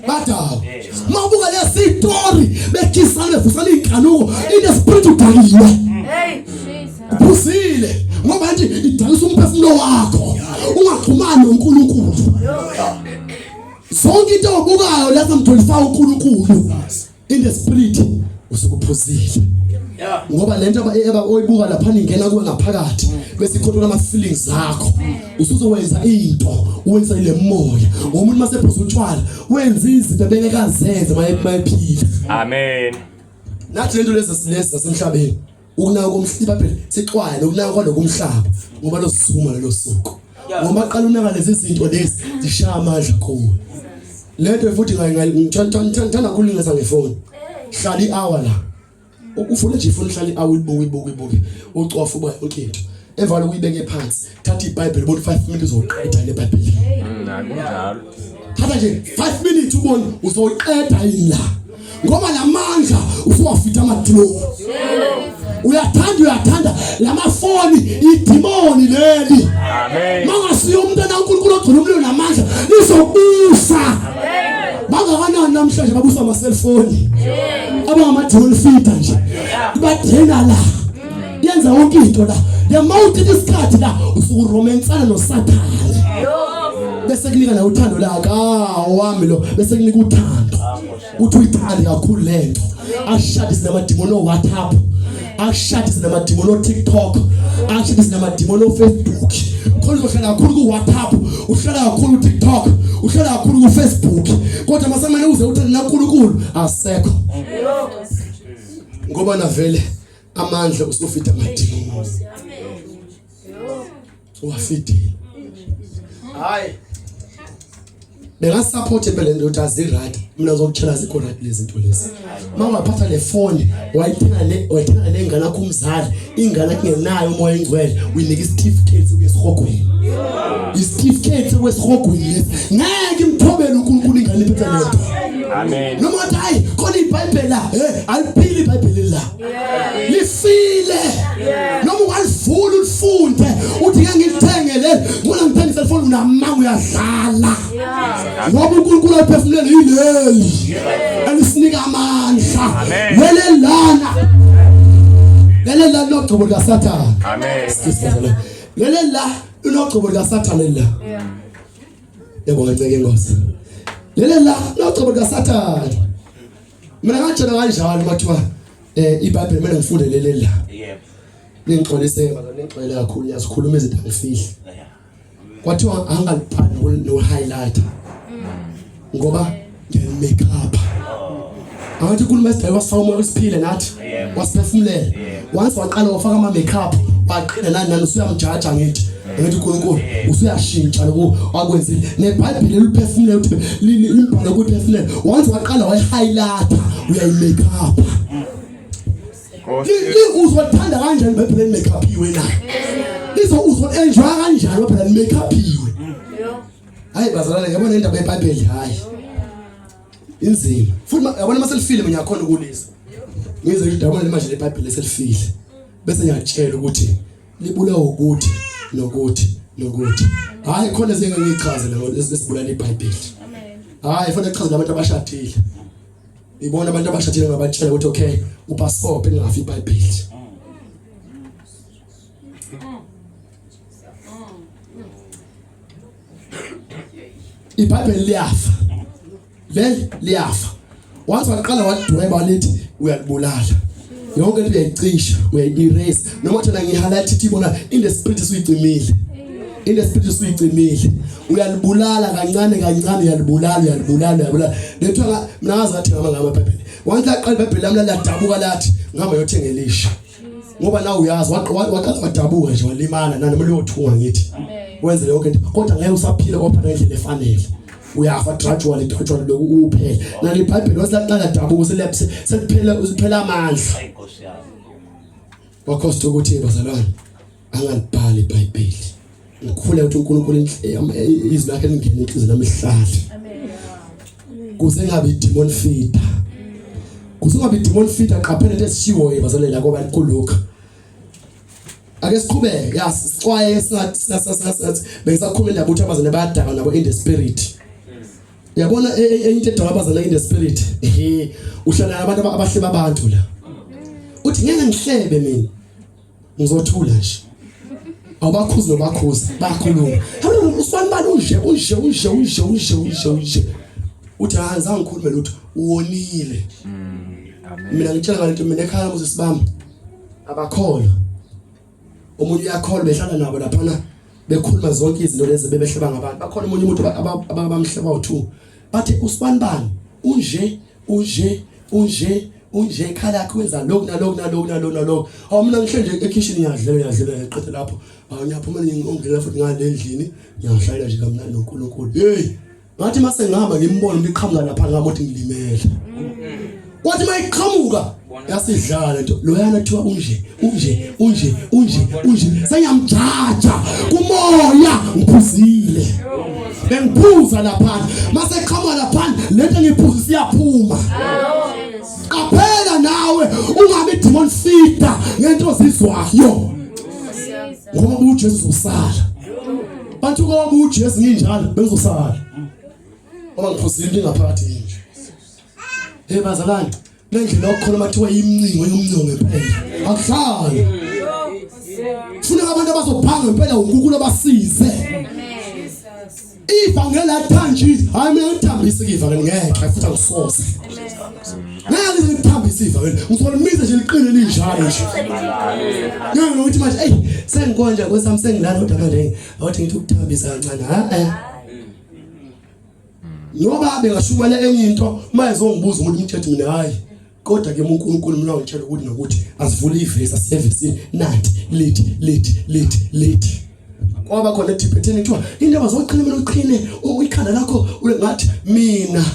badakwa mawubuka lesitori bekhisana bevusana inkanuko ine spirit udakiwe uphuzile ngoba nje idalisa umphefumulo wakho ungaxhumani noNkulunkulu zonke into obukayo lapha mtholisa uNkulunkulu in the spirit usukuphuzile ngoba lento eba oyibuka lapha ingena kuwe ngaphakathi bese ikhontrola ama feelings zakho usuzowenza into wenza ile moya umuntu masephuza utshwala wenza izinto abengekazenze mayephila amen nathi lento lezi silezi zasemhlabeni ukunaka komhlaba phela sixwaye nokunaka kwalokumhlaba ngoba losukuma lelo suku ngoba qala unaka lezi zinto lezi zishaya amandla kuwe lento futhi ngithanda kakhulu ingeza ngefoni hlala i-hour la ufuna nje ifoni hlala i-hour uyibuke ibuke ibuke ucofa uba yonke into emva lokhu uyibeke phansi thatha iBhayibheli ubone 5 minutes uzoqeda le Bhayibheli kunjalo thatha nje 5 minutes ubone uzoqeda yini la ngoba lamandla usuwafitha amadimoni uyathanda uyathanda lamafoni idimoni leli amen mangasiyo umntana kaNkulunkulu ogcina umlilo namandla lizobusa bangakanani namhlanje babusa ama cellphone abangamadimoni fita nje badena la yenza yonke into la the more uchitha isikhathi la usukuromansana nosathane bese kunika la uthando lakhe ah wami lo bese kunika uthando uthi uyithande kakhulu lento ashadise namadimoni oWhatsApp ashadise namadimoni oTikTok ashadise namadimoni oFacebook khona uzohlala kakhulu kuWhatsApp uhlala kakhulu kuTikTok uhlala kakhulu kuFacebook kodwa masamane uze uthande naNkulunkulu asekho ngoba navele amandla usufida amadimoni uwafidile hayi bengasupport phela lento ukuthi aziright mina ngizokutshela azikho right lezi zinto lezi uma ungaphatha le phone wayithenga le wayithenga le ngane yakho umzali ingane kungenayo umoya engcwele uyinika isitifiketi sokuya esihogweni isitifiketi sokuya esihogweni lesi ngeke imthobele uNkulunkulu ingane iphethe lento. Amen. Noma uthi hayi khona iBhayibheli la, hey aliphili iBhayibheli la. Lifile. Noma ungalivula ulifunde uthi ngeke ngilithenge leli, ngibona ngithenge iselfoni unamanga uyadlala. Ngoba uNkulunkulu aphefumulele yileli. Elisinika amandla. Amen. Lele lana. Lele lana logcobo likaSathane. Amen. Sisizele. Lele la unogcobo likaSathane la. Yebo ngiceke inkosi. Lele la unogcobo likaSathane. Mina ngatshela kanjalo mathiwa eh iBhayibheli kumele ngifunde lele la. Yebo. Ningixolise bazalwane ningixolele kakhulu ngiyazikhuluma izinto angifihli. Kwathiwa angalibhali no highlighter. Ngoba ngiyali-make up. Angathi ukhuluma esidala wasifaka umoya usiphile nathi. Wasiphefumulela. Once waqala wafaka ama make up waqhina nani nani usuyamjaja ngithi. Ngithi uNkulunkulu usuyashintsha lokho akwenzile. NeBhayibheli liphefumulela ukuthi limbhalo kuphefumulela. Once waqala wayi-highlighter uyayi-make up. Uzothanda kanjani iBhayibheli make upiwe na? Lizo uzo-enjoy kanjani ngoba phela make upiwe. Hayi bazalwane yabona indaba yeBhayibheli hayi. Inzima. Futhi yabona mase lifile mina ngiyakhona ukulizwa. Ngize ngisho yabona manje leBhayibheli selifile. Bese ngiyakutshela ukuthi libulawa ukuthi nokuthi nokuthi. Hayi khona sengeke ngichaze la esibulala iBhayibheli. Hayi fanele chaze labantu abashadile. Ibona abantu abashadile ngabatshela ukuthi okay upassport engafi iBhayibheli. iBhayibheli liyafa. Leli liyafa. Once waqala wadweba lithi uyalibulala. Yonke into uyayicisha, uyayi-erase. Noma thina ngihighlight ithi ibona in the spirit usuyicimile. In the spirit usuyicimile. Uyalibulala kancane kancane uyalibulala uyalibulala uyalibulala. Lethiwa mina ngazi ngathi ngama ngama iBhayibheli. Once laqala iBhayibheli lami ladabuka lathi ngihamba yothenga elisha. Ngoba nawe uyazi waqala wadabuka nje walimala nani uyothunga ngithi. Wenze yonke into kodwa ngeke usaphila kopha ngendlela efanele. Uyafa gradually gradually lokhu uphela. Nali iBhayibheli wasilaqala dabuka seliphela usiphela amandla. Hayi Nkosi yami. Wakhosta ukuthi bazalwane angalibhali iBhayibheli. Ngikhule ukuthi uNkulunkulu izwi lakhe lingene enhliziyweni yami lihlale. Kuze ngabe demon feeder. Kuze ngabe demon feeder qaphela into esishiwoyo bazalwane la ngoba kuLuka. Ake siqhubeke ya sixwaye singathi bengisakhuluma indaba ukuthi abazalwane bayadaka nabo in the spirit. Uyabona enye into edala abazalwane in the spirit. Ehe uhlala nabantu abahleba abantu la. Uthi ngeke ngihlebe mina. Ngizothula nje. Awubakhuzi nobakhuza bayakhuluma. Hawu usibani bani unje unje unje unje unje unje unje. Uthi hayi zange ngikhulume lutho uwonile. Amen. Mina ngitshela ngalento mina ekhaya Moses bami abakholwa. Omunye uyakholwa behlala nabo laphana bekhuluma zonke izinto lezi bebehleba ngabantu. Bakhona omunye umuntu abamhleba u2. Bathi usibani bani unje unje unje unje ekhaya lakhe wenza lokhu nalokhu nalokhu nalokhu nalokhu. Awu mina ngihle nje ekhishini ngiyadlela ngiyadlela ngiqeda lapho. Awu ngiyaphuma ngingena futhi ngale endlini ngiyahlala nje kamnandi noNkulunkulu. Hey ngathi mase ngihamba ngimbona umuntu iqhamuka lapha ngami uthi ngilimele. Wathi mayiqhamuka yasidlala into loyana kuthiwa unje unje unje unje unje sengiyamjaja kumoya ngiphuzile. Bengiphuza lapha mase qhamuka lapha lento engiphuza siyaphuma. Qaphela nawe ungabi demon feeder ngento ozizwayo. Ngoba uJesu uzosala. Bantu ngoba uJesu nginjalo bengizosala. Ngoba ngiphuzile into engaphakathi nje. Hey bazalwane, lendlela yokukhona mathiwa imncingo yomncingo ngempela. Akuhlali. Funeka abantu abazophanga ngempela uNkulunkulu abasize. Ivangeli lathanjiswa. Hayi mina ngithambise ke ivangeli ngeke futhi angisoze. Ngeke ngithambise ivangeli. Ngizolimise nje liqine linjalo nje. Ngeke nokuthi manje ey sengikonje kwesami sengilala kodwa manje awuthi ngithi ukuthambisa kancane ha eh. Ngoba bengashumayela enye into mayezongibuza umuntu umthetho mina hayi kodwa ke uNkulunkulu mina wangitshela ukuthi nokuthi asivule ivesi asiyevesini nanti lithi lithi lithi lithi kwaba khona edibhetheni kuthiwa indaba zoqhina mina uqhine ikhanda lakho ngathi mina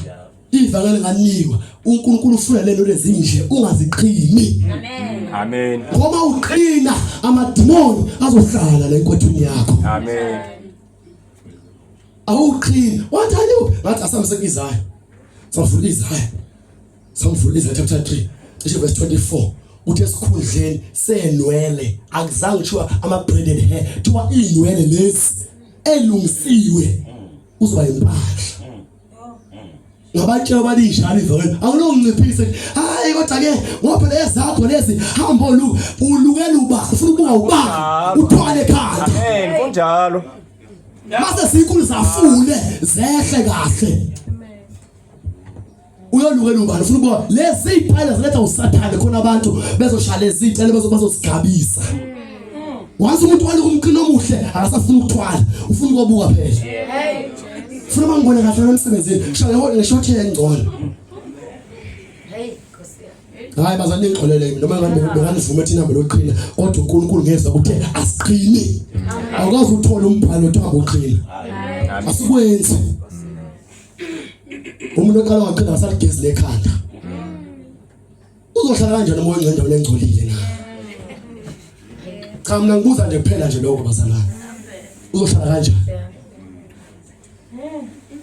ivangeli nganikwa uNkulunkulu ufuna lento lezinje ungaziqhini. Amen. Amen. Ngoba uqhina amadimoni azohlala la enkwethweni yakho. Amen. Awuqhini. Wathi aliwe ngathi asambe sekuizayo. Samfundile Isaiah. Samfundile Isaiah chapter 3 cishe verse 24 uthi esikhundleni senwele akuzange kuthiwa ama braided hair kuthiwa inwele lezi elungisiwe uzoba impahla ngabatshela balinjalo ivangeli awunokunciphisa hayi kodwa ke ngoba phela ezakho lezi hamba olu ulukela uba ufuna ukubuka uba uthwale ekhanda Amen kunjalo. mase sinkulu zafule zehle kahle uyolukela ubani ufuna ukuba lezi ziphala ziletha usathane khona abantu bezoshaya lezi zicele bazosigabisa once umuntu waluka umqino omuhle akasafuni ukuthwala ufuna ukubuka phela ufuna bangibone kahle emsebenzini shaya ngeshothi engcono hayi bazali ningixolele mina noma ngabe benganivume thina hambe loqhina kodwa uNkulunkulu ngezwa ukuthi asiqhini awukwazi ukuthola umbhalo othi hamba uqhina asikwenzi umuntu oqala waqhina asaligezi lekhanda uzohlala kanjani umoya ongcwele endaweni engcolile na cha mina ngibuza nje kuphela nje lokho bazalwane uzohlala kanjani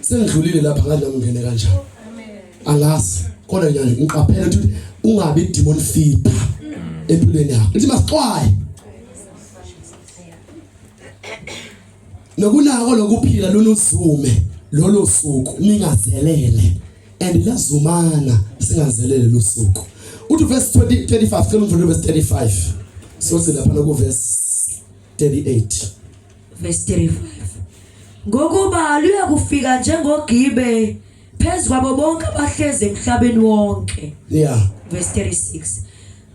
sengidlulile lapha ngathi nami ngene kanjani angazi kodwa nje ngiqaphela ukuthi ungabi demon feeder empilweni yakho ithi masixwaye nokunako lokuphila lunuzume lolo suku ningazelele and lazumana singazelele lusuku uthi verse 20 35 cela umvule verse 35 sothi lapha ku verse 38 verse 35 ngokuba luyakufika njengogibe phezu kwabo bonke abahlezi emhlabeni wonke yeah verse 36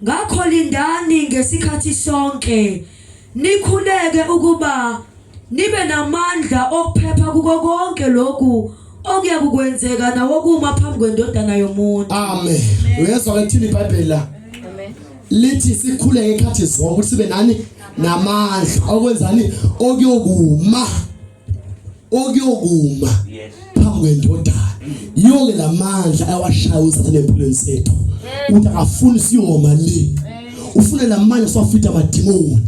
ngakho lindani ngesikhathi sonke nikhuleke ukuba nibe namandla okuphepha kuko konke lokhu okuyakukwenzeka nawokuma phambi kwendodana yomuntu amen uyezwa ke lithini iBhayibheli la Amen. lithi sikhuleke ikhathi zonke ukuthi sibe nani namandla okwenzani okuyokuma okuyokuma phambi kwendodana yonke lamandla awashaya usathane empilweni sethu ukuthi akafuni siyoma le ufune lamandla siwafita amadimoni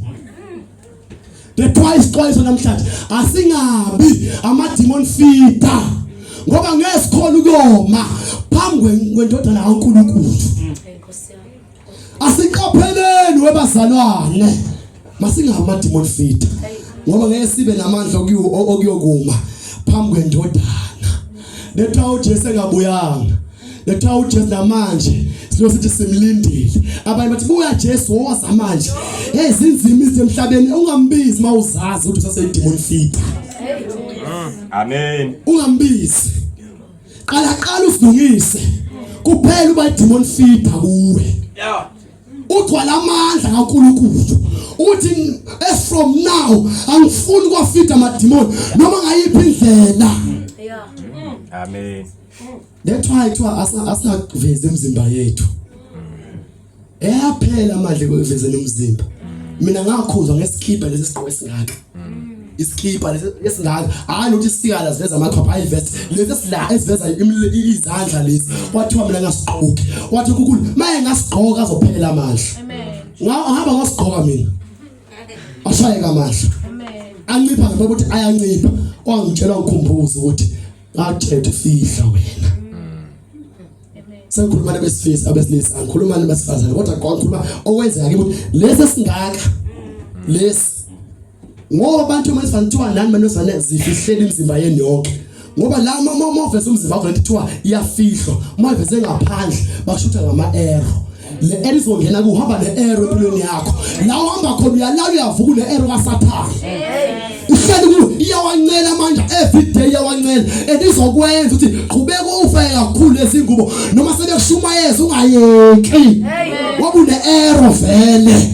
Bethiwa isixwayiso namhlanje asingabi ama demon feeder ngoba ngeke sikhona ukuyoma phambi kwendodana kaNkulunkulu. Asiqapheleni webazalwane masingabi ama demon feeder ngoba ngeke sibe namandla okuyokuma phambi kwendodana. Letha uJesu engabuyanga. Letha uJesu namanje silosithi simlindile. Abanye bathi buya Jesu woza manje. Hey zinzima izinto emhlabeni ungambizi mawuzazi ukuthi usase demon feeder. Amen. Ungambizi. Qala qala usilungise. Kuphela uba demon feeder kuwe. Yeah. Ugcwala amandla kaNkulunkulu. Uthi as from now angifuni kwafida amadimoni noma ngayiphi indlela. Yeah. Amen. That's why kuthiwa asingavezi imizimba yethu. Eyaphela amandla ekuvezeni umzimba. Mina ngakhuzwa ngesikhipha lesi sigqoko esingaka. Isikhipha lesi esingaka, hayi nokuthi isikala siveza amakhwapha hayi vest lesi esila esiveza izandla lesi. Kwathiwa mina ngasigqoki. Wathi uNkulunkulu maye ngasigqoka azophela amandla. Amen. Ngahamba ngasigqoka mina. Ashayeka amandla. Amen. Ancipha ngempela ukuthi ayancipha. Wangitshela ngikhumbuza ukuthi ngakutshela fihla wena. Sengikhuluma nabesifisa abesilisa angikhuluma nabesifazane kodwa ngikhuluma okwenzeka kimi ukuthi lesi esingaka lesi ngoba abantu uma sifana kuthiwa nani manozane zifihlela imizimba yenu yonke ngoba la uma uveze umzimba wakho lento kuthiwa iyafihlwa uma uveze ngaphandle bakushutha ngama-arrow le arrow izongena kuhamba ne arrow empilweni yakho la uhamba khona uyalala uyavuka une arrow kaSathane ihleli ku iyawancela amandla every day iyawancela and izokwenza ukuthi qhubeka ufake kakhulu lezingubo noma sebekushumayeza ungayeki ngoba une arrow vele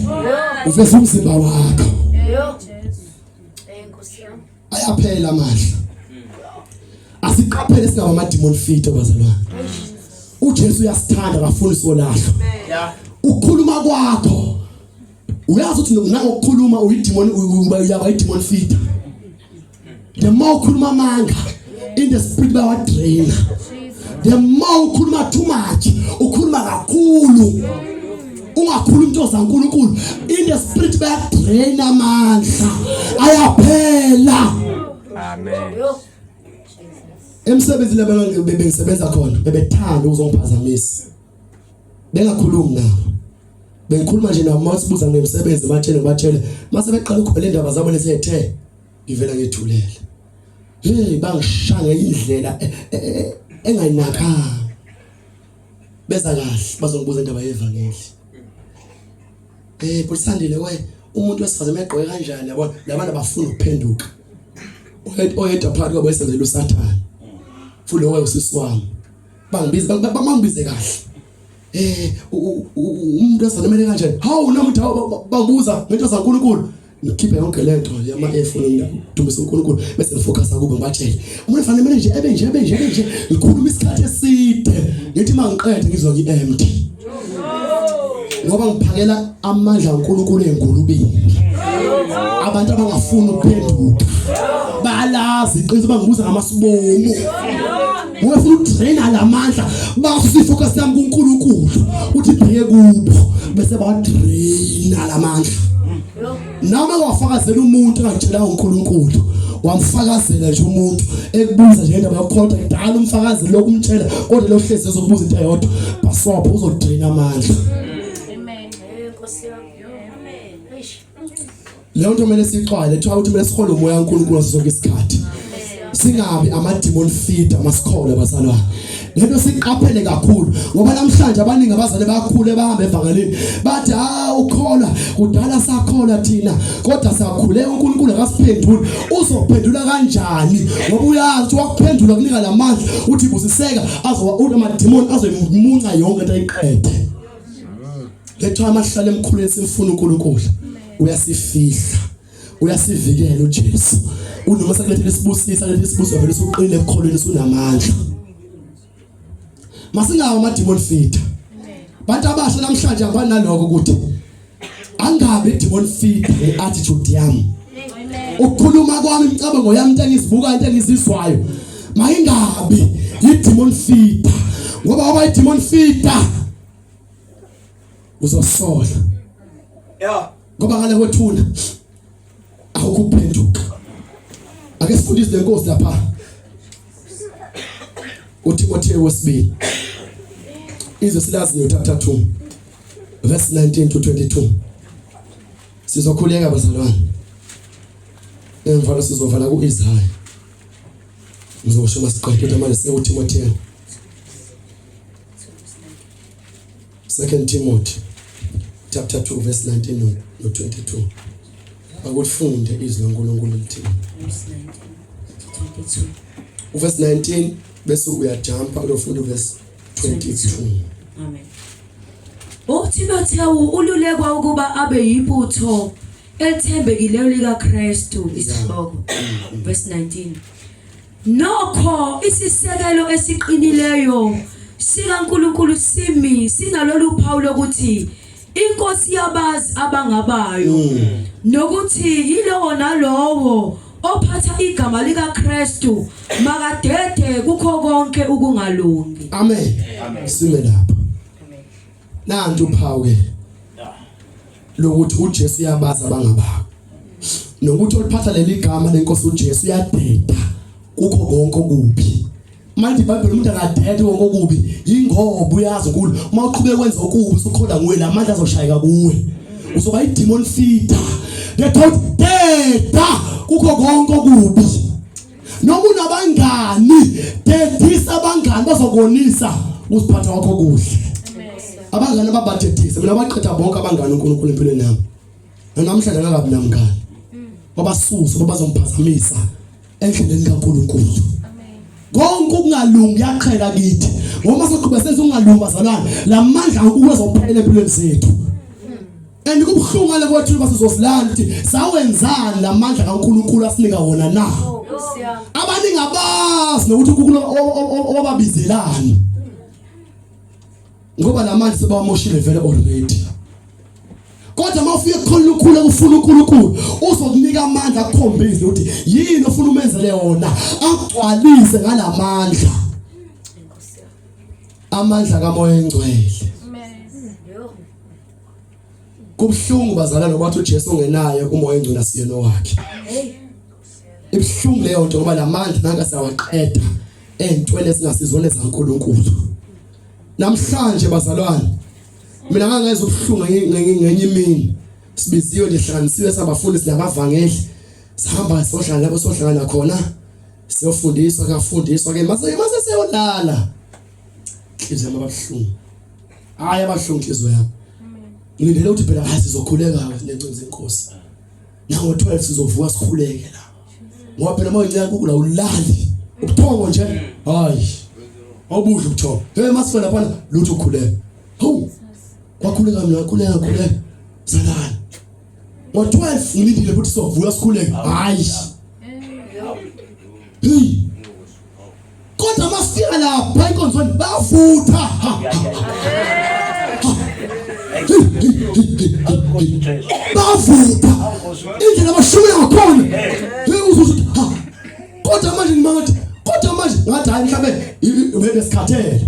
uveza umzimba wakho ayaphela amandla asiqaphele singaba ama demon feet bazalwane uJesu uyasithanda akafuni solahlwa ukukhuluma kwakho uyazi ukuthi nangokukhuluma uyidemon uyaba idemon feeder the more ukhuluma amanga in the spirit bayawadraina the more ukhuluma too much ukhuluma kakhulu ungakhuluma into zaNkulunkulu in the spirit bayadraina amandla ayaphela Amen. Emsebenzini abantu bengisebenza khona bebethanda ukuzongiphazamisa. Bengakhulumi nabo. Bengikhuluma nje nabo masibuza ngemisebenzi batshele batshele mase beqala ukukhwela indaba zabo lesethe ngivela ngethulele. Hey bangishaya indlela e, e, e, engayinakanga. Beza kahle bazongibuza indaba yevangeli. Eh Bhut'Sandile we umuntu wesifazane egqoke kanjani yabona labantu abafuna ukuphenduka. Oyedwa phakathi kwabo esenzela uSathane. Futhi lowo usisi wami. Bangibiza bangibize kahle. Eh umuntu wesifazane kumele kanjani? Hawu nami uthi bangibuza ngento zaNkulunkulu. Ngikhiphe yonke lento yama ephone ngidumisa uNkulunkulu bese ngifocus kubo ngibatshele. Umuntu fanele kumele nje ebe nje ebe nje ebe nje ngikhuluma isikhathi eside ngithi mangiqede ngizwa ngi empty. Ngoba ngiphakela amandla kaNkulunkulu engulubeni. Abantu abangafuni ukuphenduka balazi iqiniso bangibuza ngamasibomu. Ungafuna ukudraina lamandla basusa ifocus yami kuNkulunkulu uthi bheke kubo bese badraina lamandla. Noma wafakazela umuntu engakutshela uNkulunkulu wamfakazela nje umuntu ekubuza nje indaba yokukholwa kudala umfakazeli lokumtshela kodwa lo hlezi ezokubuza into eyodwa bhasobho uzodraina amandla. Amen. Nkosi yami. Amen. Leyo nto kumele siyixwaye lethiwa ukuthi kumele sihole umoya kaNkulunkulu ngaso sonke isikhathi. Singabi ama demon feeder masikhole bazalwane. Lento siqaphele kakhulu ngoba namhlanje abaningi abazali bakhule bahamba evangelini bathi ha ukholwa kudala sakholwa thina kodwa sakhule uNkulunkulu akasiphenduli uzophendula kanjani ngoba uyazi ukuthi wakuphendula kunika lamandla uthi busiseka azowa ama demon azoyimunca yonke into ayiqede. Letha amahlala emkhuleni simfuna uNkulunkulu. Uyasifihla. Uyasivikela uJesu. Unoma sekulethele isibusisa leli isibusiso vele usuqinile ekukholweni usunamandla. Masingawo ama demon feeder. Bantu abasha namhlanje abanaloko ukuthi angabi demon feeder ngeattitude yami. Ukukhuluma kwami imicabango yami into engizibukayo into engizizwayo mayingabi i-demon feeder ngoba waba i-demon feeder uzosola Yeah. Ngoba ngale kwethuna awukho ukuphenduka. Ake sifundise lenkosi lapha. uTimotheo wesibili. Izwe silaziyo chapter 2 verse 19 to 22. Sizokhuleka bazalwane. Emva sizovala kuIsaya. Ngizosho masiqede kodwa manje sekuTimotheo. Second Timothy chapter 2 verse 19 no 22. Akufunde izwi laNkulunkulu lithini. Verse 19 to 22. Uverse 19 bese uyajumpa uyofunda uverse 22. Amen. UTimothewu ululekwa ukuba abe yibutho elithembekileyo likaKristu isihloko. Verse 19. Nokho isisekelo esiqinileyo sikaNkulunkulu simi sinalolu phawu lokuthi inkosi yabazi abangabayo mm. nokuthi yilowo nalowo ophatha igama likaKristu makadede kukho konke ukungalungi. Amen. Sime lapho. Nantu uphawu ke lokuthi uJesu uyabazi abangababo. Nokuthi oliphatha leli gama lenkosi uJesu uyadeda kukho konke okubi. Manje iBhayibheli umuntu akadede konke okubi yingoba uyazi uNkulunkulu uma uqhubeka wenza okubi usukholwa nguye lamandla azoshayeka kuwe. Uzoba i-demon feeder. The thought deda kukho konke okubi. Noma unabangani dedisa abangani bazokonisa usiphatha kwakho kuhle. Abangani ababadedisa mina baqeda bonke abangani uNkulunkulu empilweni yami. Namhlanje angakabi namngani. Babasusa babazomphazamisa endleleni kaNkulunkulu. Konke ukungalungi kuyaqhela kithi. Ngoba soqhubeka senza ukungalungi bazalwane, lamandla kaNkulunkulu azophela empilweni zethu. And kubuhlungu ngale kwethu uba sizosilanda ukuthi sawenzani lamandla kaNkuluNkulu asinika wona na. Abaningi abazi nokuthi uNkulunkulu owababizelani. Ngoba lamandla sebawamoshile vele already. Kodwa uma ufika kukhona ukukhula kufuna uNkulunkulu uzokunika amandla akukhombise ukuthi yini ofuna umenzele yona akugcwalise ngalamandla. Amandla kaMoya engcwele. Kubuhlungu bazalwane ngoba uthi uJesu ungenaye umoya engcwele asiyena owakhe. Ibuhlungu leyo nto ngoba lamandla nanka sawaqeda. Entweni ezingasizona ezaNkulunkulu. Namhlanje bazalwane mina ngangezwa ubuhlungu ngenye imini sibiziwe nje hlanganisiwe sabafundisi nabavangeli sihamba sohlala lapho sohlangana khona siyofundiswa kafundiswa ke mase mase siyolala inhliziyo yami ababuhlungu hayi abahlungu inhliziyo yami ngilindele ukuthi phela hayi sizokhuleka nenceku zenkosi nango 12 sizovuka sikhuleke la ngoba phela uma uyinceka kukula ulali ubuthongo nje hayi awubudla ubuthongo hey masifela lapha lutho ukhuleka hawu kwakhuleka mina khuleka khuleka salala ngo 12 ngilindile ukuthi sovuka sikhuleke hayi hey kodwa masifika lapha enkonzweni bayavutha bavutha indlela abashumela ngakhona hey uzuthi ha kodwa manje ngimangathi kodwa manje ngathi hayi mhlawumbe besikhathele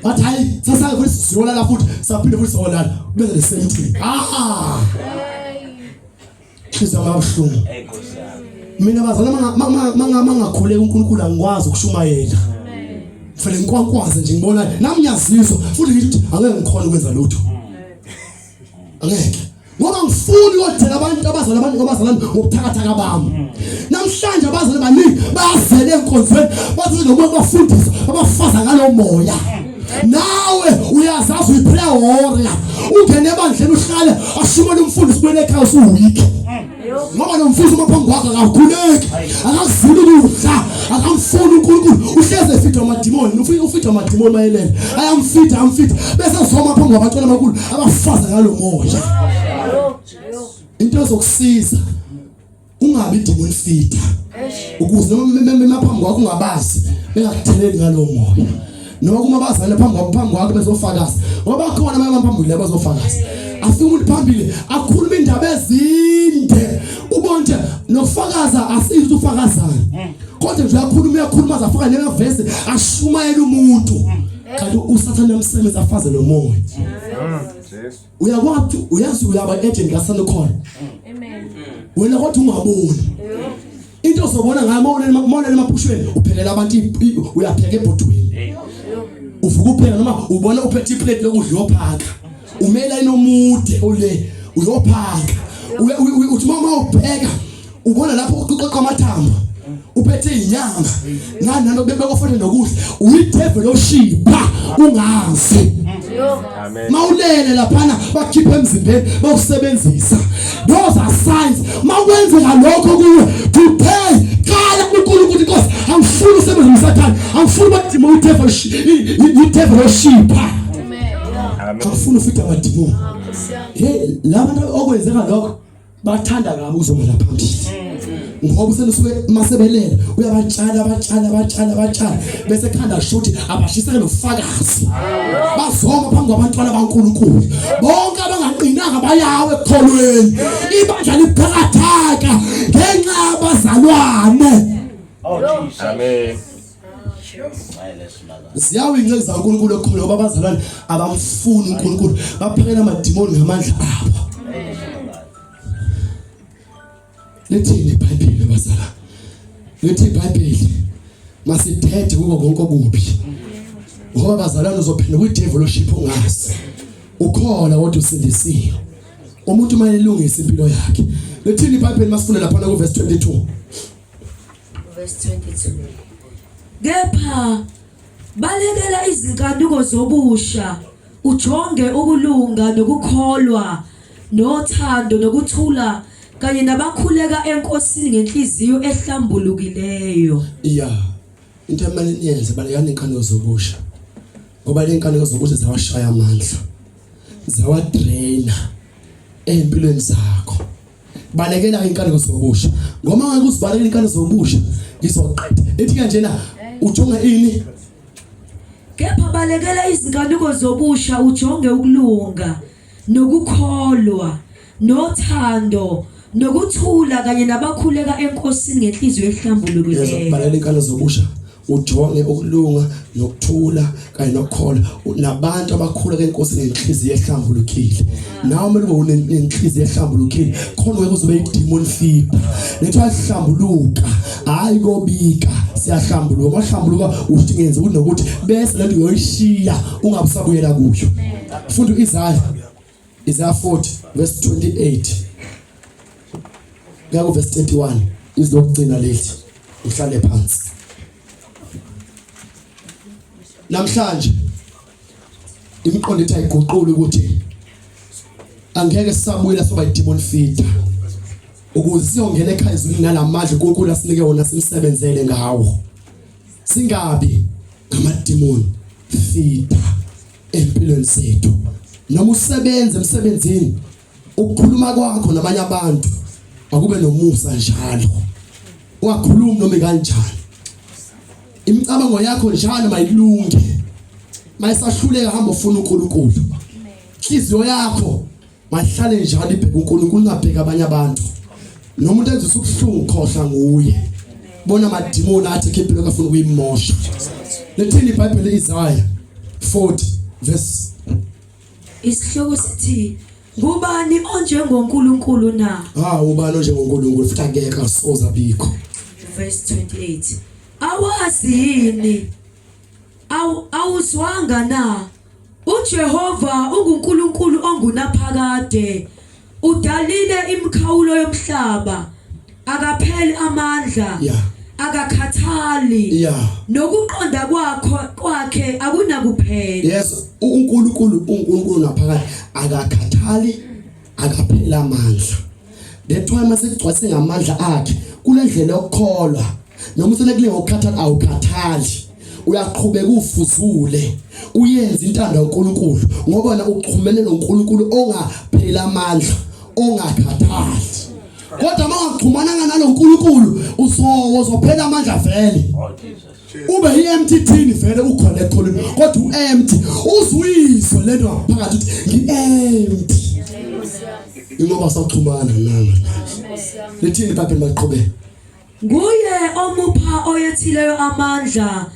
ngathi hayi sasake futhi siyolala futhi saphinde futhi solala bese the same thing ah Inhliziyo yami yabuhlungu. Mina bazala mangakhuleka uNkulunkulu angikwazi ukushumayela. Kufanele ngikwankwaze nje ngibona nami ngiyazizwa futhi ngithi angeke ngikhona ukwenza lutho. Angeke. Ngoba ngifuni ukudela abantu abazali abantu abazalwane ngobuthakathaka bami. Namhlanje abazali baningi bayazela enkonzweni bathi noma bafundisa abafaza ngalomoya. Nawe uyazazi uyiprayer warrior. Ungene ebandleni uhlale ashumele umfundisi ubuyele ekhaya usuweak. Ngoba lo mfundisi uma phambi kwakhe akakhuleki, akakuzili ukudla, akamfuni uNkulunkulu, uhleze efitha amadimoni, ufike ufitha amadimoni mayelele. Ayamfitha, amfitha bese zoma phambi kwabantwana abakhulu abafaza ngalo moya. Into ezokusiza ungabi idimoni fitha ukuze noma mema phambi kwakho ungabazi bengakutheleli ngalowo moya noma kuma abazali phambi kwakho phambi kwakho bezofakaza ngoba bakhona abanye phambili abazofakaza afike umuntu phambili akhuluma indaba ezinde ubone nje nokufakaza asizi ufakazana kodwa nje uyakhuluma uyakhuluma azafaka nemavesi ashumayela umuntu kanti usathane uyamsebenza afaze lo moya Jesu uyakwazi uyazi uyaba agent kaSathane khona Amen. wena kodwa ungaboni into ozobona ngayo mawulele emaphushweni uphelela abantu uyapheka ebhodweni uvuka upheka noma ubona uphethe iplate lokudla uyophaka umela inomude ole uyophaka uthi mama upheka ubona lapho uqoqa amathambo uphethe inyama nani nalo bebekofana nokudla uyidevil oshipha ungazi mawulele laphana bakhipha emzimbeni bawusebenzisa those are signs makwenzeka lokho kuwe today qala uNkulunkulu inkosi angifuni usebenze usathane angifuni badima uyidevil uyidevil oshipha angifuni ufike amadimoni hey laba okwenzeka lokho bathanda kabi ukuzomela phambili ngoba usenusuke masebelele uyabatshala abatshala abatshala abatshala bese khanda shuthi abashiseke nofakazi bazoma phambi kwabantwana baNkulunkulu bonke abangaqinanga bayawe ekukholweni ibandla liphakathaka ngenxa yabazalwane Oh Jesus. Amen. Ziyawa inceku zaNkulunkulu ekukholwa ngoba abazalwane abamfuni uNkulunkulu baphakela amadimoni ngamandla abo. Lithini iBhayibheli bazalwane? Lithi iBhayibheli masithethe kuko konke okubi. Ngoba bazalwane uzophenduka kwi-devilship ungazi. Ukhona kodwa usindisiwe. Umuntu uma elungisa impilo yakhe. Lithini iBhayibheli masifunde lapha ku verse 22. Verse 22. Kepha balekela izinkanuko zobusha, ujonge ukulunga nokukholwa nothando nokuthula kanye nabakhuleka eNkosini ngenhliziyo ehlambulukileyo. Yeah. Into emele niyenze balekani inkanuko zobusha. Ngoba le nkanuko zobusha zawashaya amandla. Zawadraina empilweni zakho. Balekela inkanuko zobusha. Ngoba ngeke uzibalekele inkanuko zobusha ngizoqeda. Ithi kanjena ujonga ini? Kepha balekela izinkanuko zobusha ujonge ukulunga nokukholwa nothando nokuthula kanye nabakhuleka eNkosini ngenhliziyo ehlambulukileyo. Balekela inkanuko zobusha. Ujonge ukulunga nokuthula kanye nokukholwa nabantu abakhula keNkosi ngenhliziyo ehlambulukile. Nawe kumele ube unenhliziyo ehlambulukile khona ngeke uzobe idemon feeder. Lethu ahlambuluka hayi kobika siyahlambuluka mahlambuluka uthi ngenze ukuthi nokuthi bese lento uyoyishiya ungabusabuyela kuyo. Funda uIsaiah Isaiah 40 verse 28 kuya ku verse 31 izokugcina lethi uhlale phansi. Namhlanje imiqondo ethi ayiguqule ukuthi angeke sisabuyela soba idemon feeder ukuze siyongena ekhaya ezulwini nalamandla uNkulunkulu asinike wona simsebenzele ngawo singabi ngamademon feeder empilweni zethu noma usebenza emsebenzini ukukhuluma kwakho nabanye abantu akube nomusa njalo ungakhulumi noma kanjani imicabango yakho njalo mayilunge mayisahluleka hamba ufuna uNkulunkulu inhliziyo yakho mayihlale njalo ibheke uNkulunkulu ungabheki abanye abantu noma umuntu enza ubuhlungu khohla nguye bona amadimoni athi impilo kafuna ukuyimosha lethini iBhayibheli Isaiah 40 verse Isihloko sithi ngubani onjengoNkulunkulu na? Ah ubani onjengoNkulunkulu futhi akekho asoza bikho. Verse 28. Awazi yini? Awu awuzwanga na? uJehova unguNkulunkulu ongunaphakade. Udalile imikhawulo yomhlaba. Akapheli amandla. Yeah. Akakhathali. Yeah. Nokuqonda kwakho kwakhe akunakuphela. Yes, uNkulunkulu uNkulunkulu naphakade akakhathali akaphela amandla. That's why mase kugcwase ngamandla akhe kule ndlela yokukholwa noma usenekule ngokukhathala awukhathali uyaqhubeka ufuzule uyenze intando kaNkuluNkulu ngoba wena uxhumene noNkulunkulu ongapheli amandla ongakhathali kodwa uma ungaxhumananga naloNkulunkulu uzophela amandla vele ube i-empty tin vele ukhona ekholweni kodwa u-empty uzuyizwe lento ngaphakathi ukuthi ngi-empty ingoba sawuxhumana nami lithini ibhayibheli maliqhubeke Nguye omupha oyethileyo amandla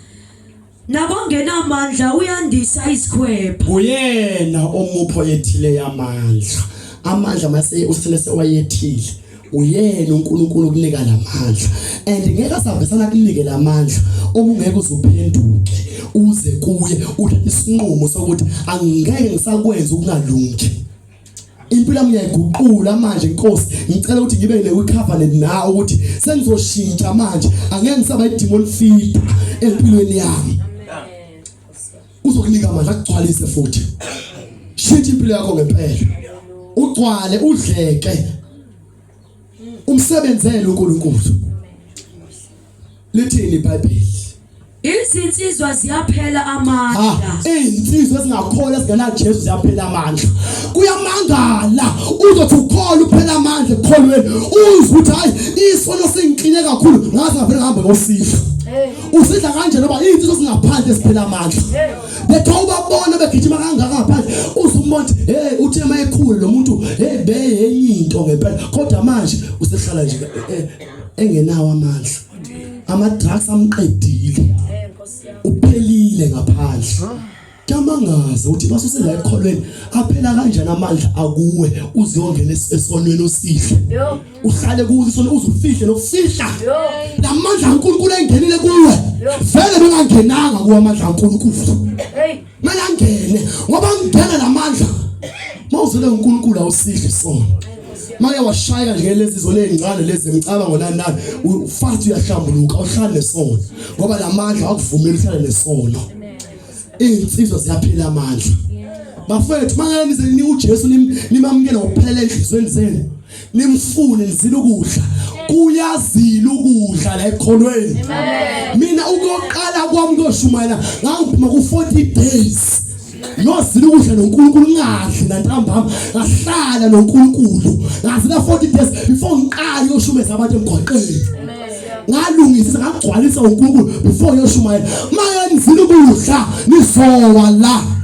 nabongenamandla uyandisa izikhwepha. Uyena omupha oyethileyo amandla. Amandla mase usele sewayethile. Uyena uNkulunkulu ukunika lamandla. And ngeke asavesana kunike lamandla uma ungeke uzuphenduke uze kuye uthathe isinqumo sokuthi angeke ngisakwenza ukungalungi. Impilo yami ngiyayiguqula manje Nkosi ngicela ukuthi ngibe ne covenant nawe ukuthi sengizoshintsha manje angeke ngisaba idemon feeder empilweni yami uzokunika amandla akugcwalise futhi shintsha impilo yakho ngempela ugcwale udleke umsebenzele uNkulunkulu Lithini iBhayibheli? Izinsizwa ziyaphela amandla. Izinsizwa ezingakholwa ezingena Jesu ziyaphela amandla. Kuyamangala uzothi ukholwa uphela amandla ekukholweni. Uzwe ukuthi hayi isono singikline kakhulu ngaze ngavele ngihambe ngosihla. Usidla kanje noba izinsizwa zingaphandle siphela amandla. Betha ubabona begijima kangaka ngaphandle uzumbona ukuthi hey uthe mayekhulu lo muntu hey beyenye into ngempela kodwa manje usehlala nje eh, engenawo amandla ama drugs amqedile uphelile ngaphandle kuyamangaza ukuthi basuse la ekholweni aphela kanjani amandla akuwe uziyongena esonweni osihle uhlale kuso isono uzufihle nokufihla lamandla kaNkulunkulu engenile kuwe vele bengangenanga kuwe amandla kaNkulunkulu kumele angene ngoba ngena lamandla mawuzele uNkulunkulu awusidli isono make washayeka nje lezi zona ezincane lezi emcabango nani nani ufast uyahlambuluka uhlale nesono ngoba lamandla akuvumeli uhlale nesono izinsizwa ziyaphila amandla bafethu mangeke nize ni uJesu nimamukele ngokuphelela enhlizweni zenu nimfune nizile ukudla kuyazila ukudla la ekholweni mina ukuyoqala kwami kuyoshumayela ngangiphuma ku 40 days ngiyozila ukudla noNkulunkulu ngingadli nantambama ngahlala noNkulunkulu ngazila 40 days before ngiqale uyoshumayela abantu emgwaqeni ngalungisa ngagcwalisa uNkulunkulu before ngiyoshumayela manje nizila ukudla nizowa la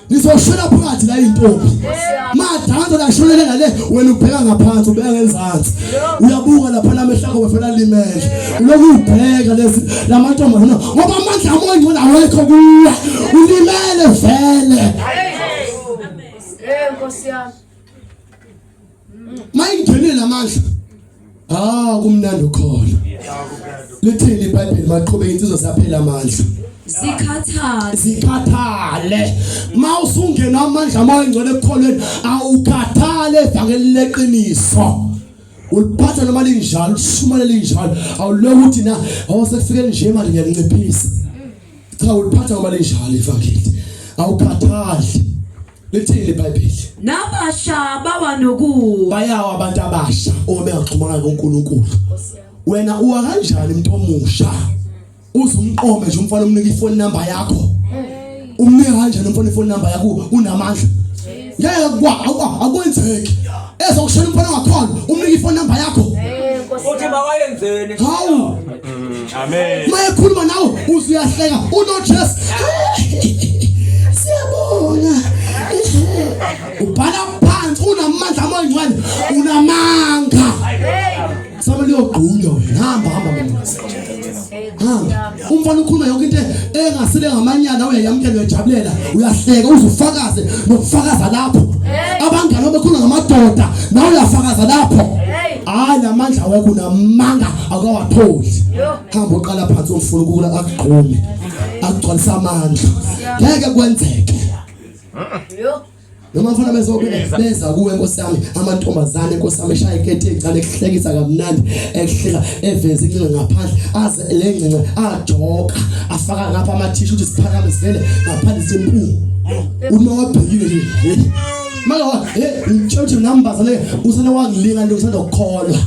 nizoshela phakathi la intombi. Liyadansa lashonele ngale wena ubheka ngaphansi ubheka ngenzansi. Uyabuka lapha namehla akho befela limele. Ulokhu ubheka lezi lamantombazana ngoba amandla amoya ngcwele awekho kuwe. Ulimele vele. Eh Nkosi yami. Mayingenile lamandla. Ah kumnandi ukhona. Lithini iBhayibheli maqhubeka insizwa zaphela amandla. Zikhathale. Zikhathale. Mawusungena amandla moya ngcwele ekukholweni awukhathale evangeli leqiniso. Uliphatha noma linjalo, ushumale linjalo. Awuloku uthi na awusekufike nje manje ngiyalinciphisa. Cha uliphatha noma linjalo ivangeli. Awukhathali. Lithini iBhayibheli? Nabasha bawa nokuwa. Bayawa abantu abasha uma bengaxhumanga noNkulunkulu. Wena uwa kanjani umuntu omusha? Uze umqome nje umfana umnike ifone number yakho. Umnike kanjani umfana ifone number yakho unamandla? Ngeke kwa akwenzeki. Ezokushela umfana wakhona umnike ifone number yakho. Uthi makayenzeni? Hawu. Amen. Mayekhuluma nawe uze uyahleka unoJesu. Siyabonga. Ubhala phansi unamandla amangcwele unamanga. Samele uyogqunywa wena hamba hamba mama. Hamba. Umfana ukhuluma yonke into engasile ngamanyala uyayamukela uyajabulela uyahleka uzufakaze nokufakaza lapho. Abangani abakhuluma ngamadoda nawe uyafakaza lapho. Hayi lamandla wakho unamanga akawatholi. Hamba uqala phansi umfuna ukula akugqume. Akugcwalisa amandla. Ngeke kwenzeke. Noma mfana bezobe beza kuwe nkosi yami amantombazane nkosi yami eshaya iketi encane ekuhlekisa kamnandi ekuhleka eveza incince ngaphandle aze le ncince ajoka afaka ngapha amathishu ukuthi siphakame sivele ngaphandle simpu uma wabhekile nje manje hey ngitshela ukuthi nambazane usana wangilinga nto usanda kukholwa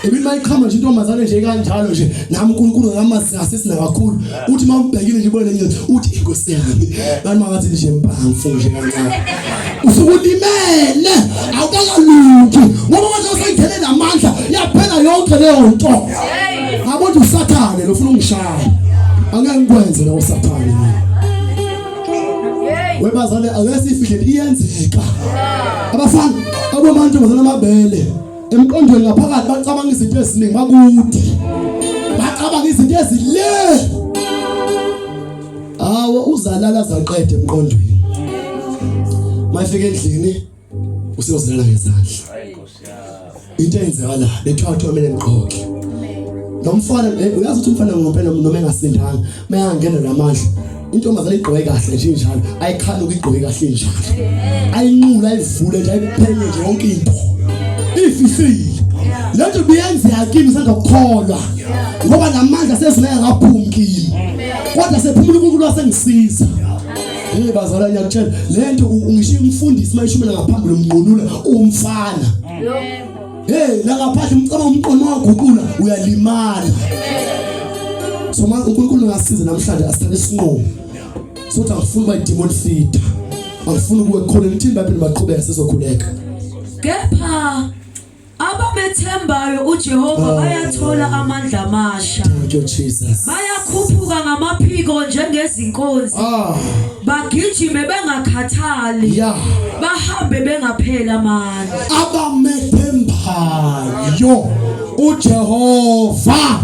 Ebi mayiqhama nje intombazane nje kanjalo nje nami uNkulunkulu ngamazi asisina kakhulu uthi mawubhekile nje ubone nje uthi inkosi yami bani mangathi nje mpamfu nje kancane usukulimele awukakalungi ngoba manje usengene namandla yaphela yonke leyo nto ngabona usathane lo ufuna ungishaya angeke ngikwenze lo sathane webazale ake sifihle iyenzeka abafana abomantombazana amabele emqondweni ngaphakathi bacabanga izinto eziningi bakude bacabanga izinto ezile awu uzalala zaqede emqondweni mayifika endlini useyozilala ngezandla into eyenzekala lethiwa kuthiwa kumele ngiqoke lo mfana eh, uyazi ukuthi umfana ngompela noma engasindanga mayangena namandla intombazane igqoke kahle nje njalo ayikhani ukuyigqoke kahle njalo ayinqula ayivule nje ayiphenye nje yonke into ifihlile lento biyenzeka kimi sengakukholwa ngoba namandla sezimeke ngaphumi kimi kodwa sephumula uNkulunkulu wasengisiza Hey bazalwane ngiyakutshela lento ngisho umfundisi mayishumela ngaphambili umnqunula umfana Hey la ngaphandle umcabanga umqondo waguqula uyalimala. So ma uNkulunkulu ngasiza namhlanje asithathe isinqumo. Sothi angifuni ukuba demon feeder. Angifuni ukuba khona ngithini iBhayibheli maqhubeka sizokhuleka. Kepha abamethembayo uJehova oh. bayathola amandla amasha. Thank you Jesus. Bayakhuphuka ngamaphiko njengezinkonzi. Ah. Bagijime bengakhathali. Yeah. Bahambe bengapheli amandla. Abamethembayo uJehova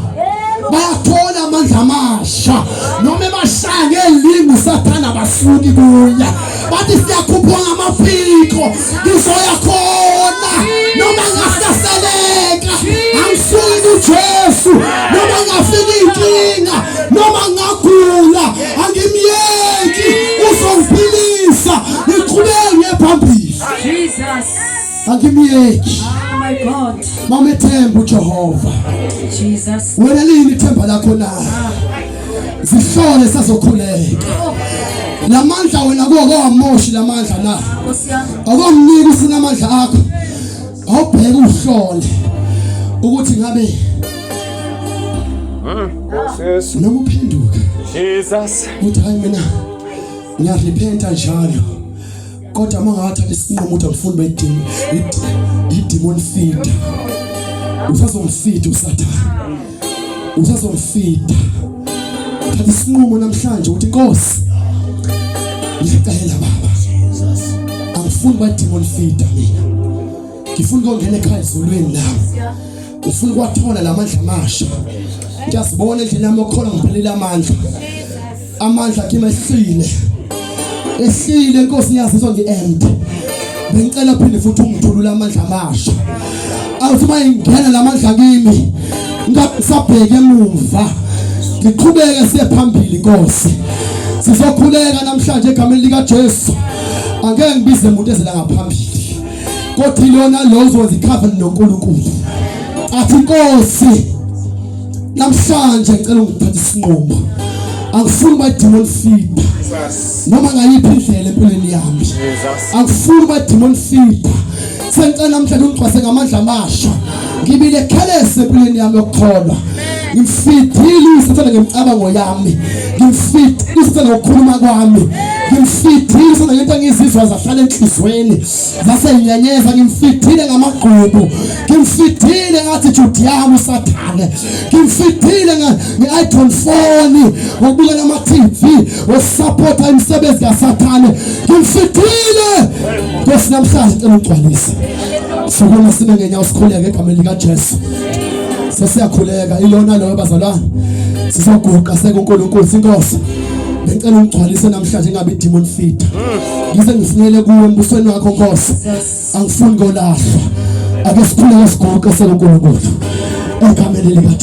bayathola amandla amasha noma ebashaya ngelingu sathana basuki kuye bathi siyakhuphuka ngamaphiko ngizoya khona noma ngasaseleka angisuki kuJesu noma ngafika inkinga noma ngagula angimyeki uzongiphilisa ngiqhubeke ngiye phambili Jesus angimyeki oh my God mamethemba uJehova Jesus wena lini ithemba lakho na zihlole sazokhuleka lamandla wena kuwo kwamoshi lamandla na akomnika usina amandla akho awubheke uhlole ukuthi ngabe Yesu. Noma uphenduka. Jesus. Uthi hayi mina ngiyarepenta njalo. Kodwa uma ngathatha isinqumo ukuthi angifuni bedini idemon feeder. Usazomfida uSathane. Usazomfida. Thatha isinqumo namhlanje ukuthi Nkosi ngiyacela baba. Angifuni kwa demon feeder mina. Ngifuna ukungena ekhaya ezulwini nami. Ngifuna ukwathola lamandla amasha. Ngiyasibona endlini yami okhona ngiphelele amandla. Amandla kimi ehlile. Ehlile Nkosi ngiyazizwa ngi-empty. Bengicela phinde futhi ungithulule amandla amasha. Awuthi uma ingena lamandla kimi ngisabheke emuva. Ngiqhubeke siye phambili Nkosi. Sizokhuleka namhlanje egameni lika Jesu. Angeke ngibize umuntu ezela ngaphambili. Kodwa ilona lo uzokwenza icovenant noNkulunkulu. Athi Nkosi namhlanje ngicela ungithathe isinqumo. Angifuni ba demon feed. Noma ngayiphi indlela empilweni yami. Angifuni ba demon feed. Sengicela namhlanje ungigcwase ngamandla amasha. Ngibile careless empilweni yami yokukholwa. Ngimfidile uSathane ngemicabango yami. Ngimfidile uSathane ngokukhuluma kwami. Ngimfidile uSathane ngento engizizwa zahlala enhlizweni. Zasenyenyeza ngimfidile ngamagqubu. Ngimfidile ngathi Judiyami uSathane. Ngimfidile nge-iPhone 4 ngokubukela ama-TV, ngokusupporta imisebenzi kaSathane. Ngimfidile. Nkosi namhlanje ngicela ugcwalise. Sukuma sime ngenyawo sikhuleke egameni likaJesu. Sesiyakhuleka ilona loyo bazalwane. Sizoguqa sekuNkulunkulu inkosi. Ngicela ungigcwalise namhlanje ngabe demon feed. Ngize ngifinyele kuwe embusweni wakho Nkosi. Angifuni kolahlwa. Ake sikhuleke siguqe sekuNkulunkulu. Egameni likaJesu.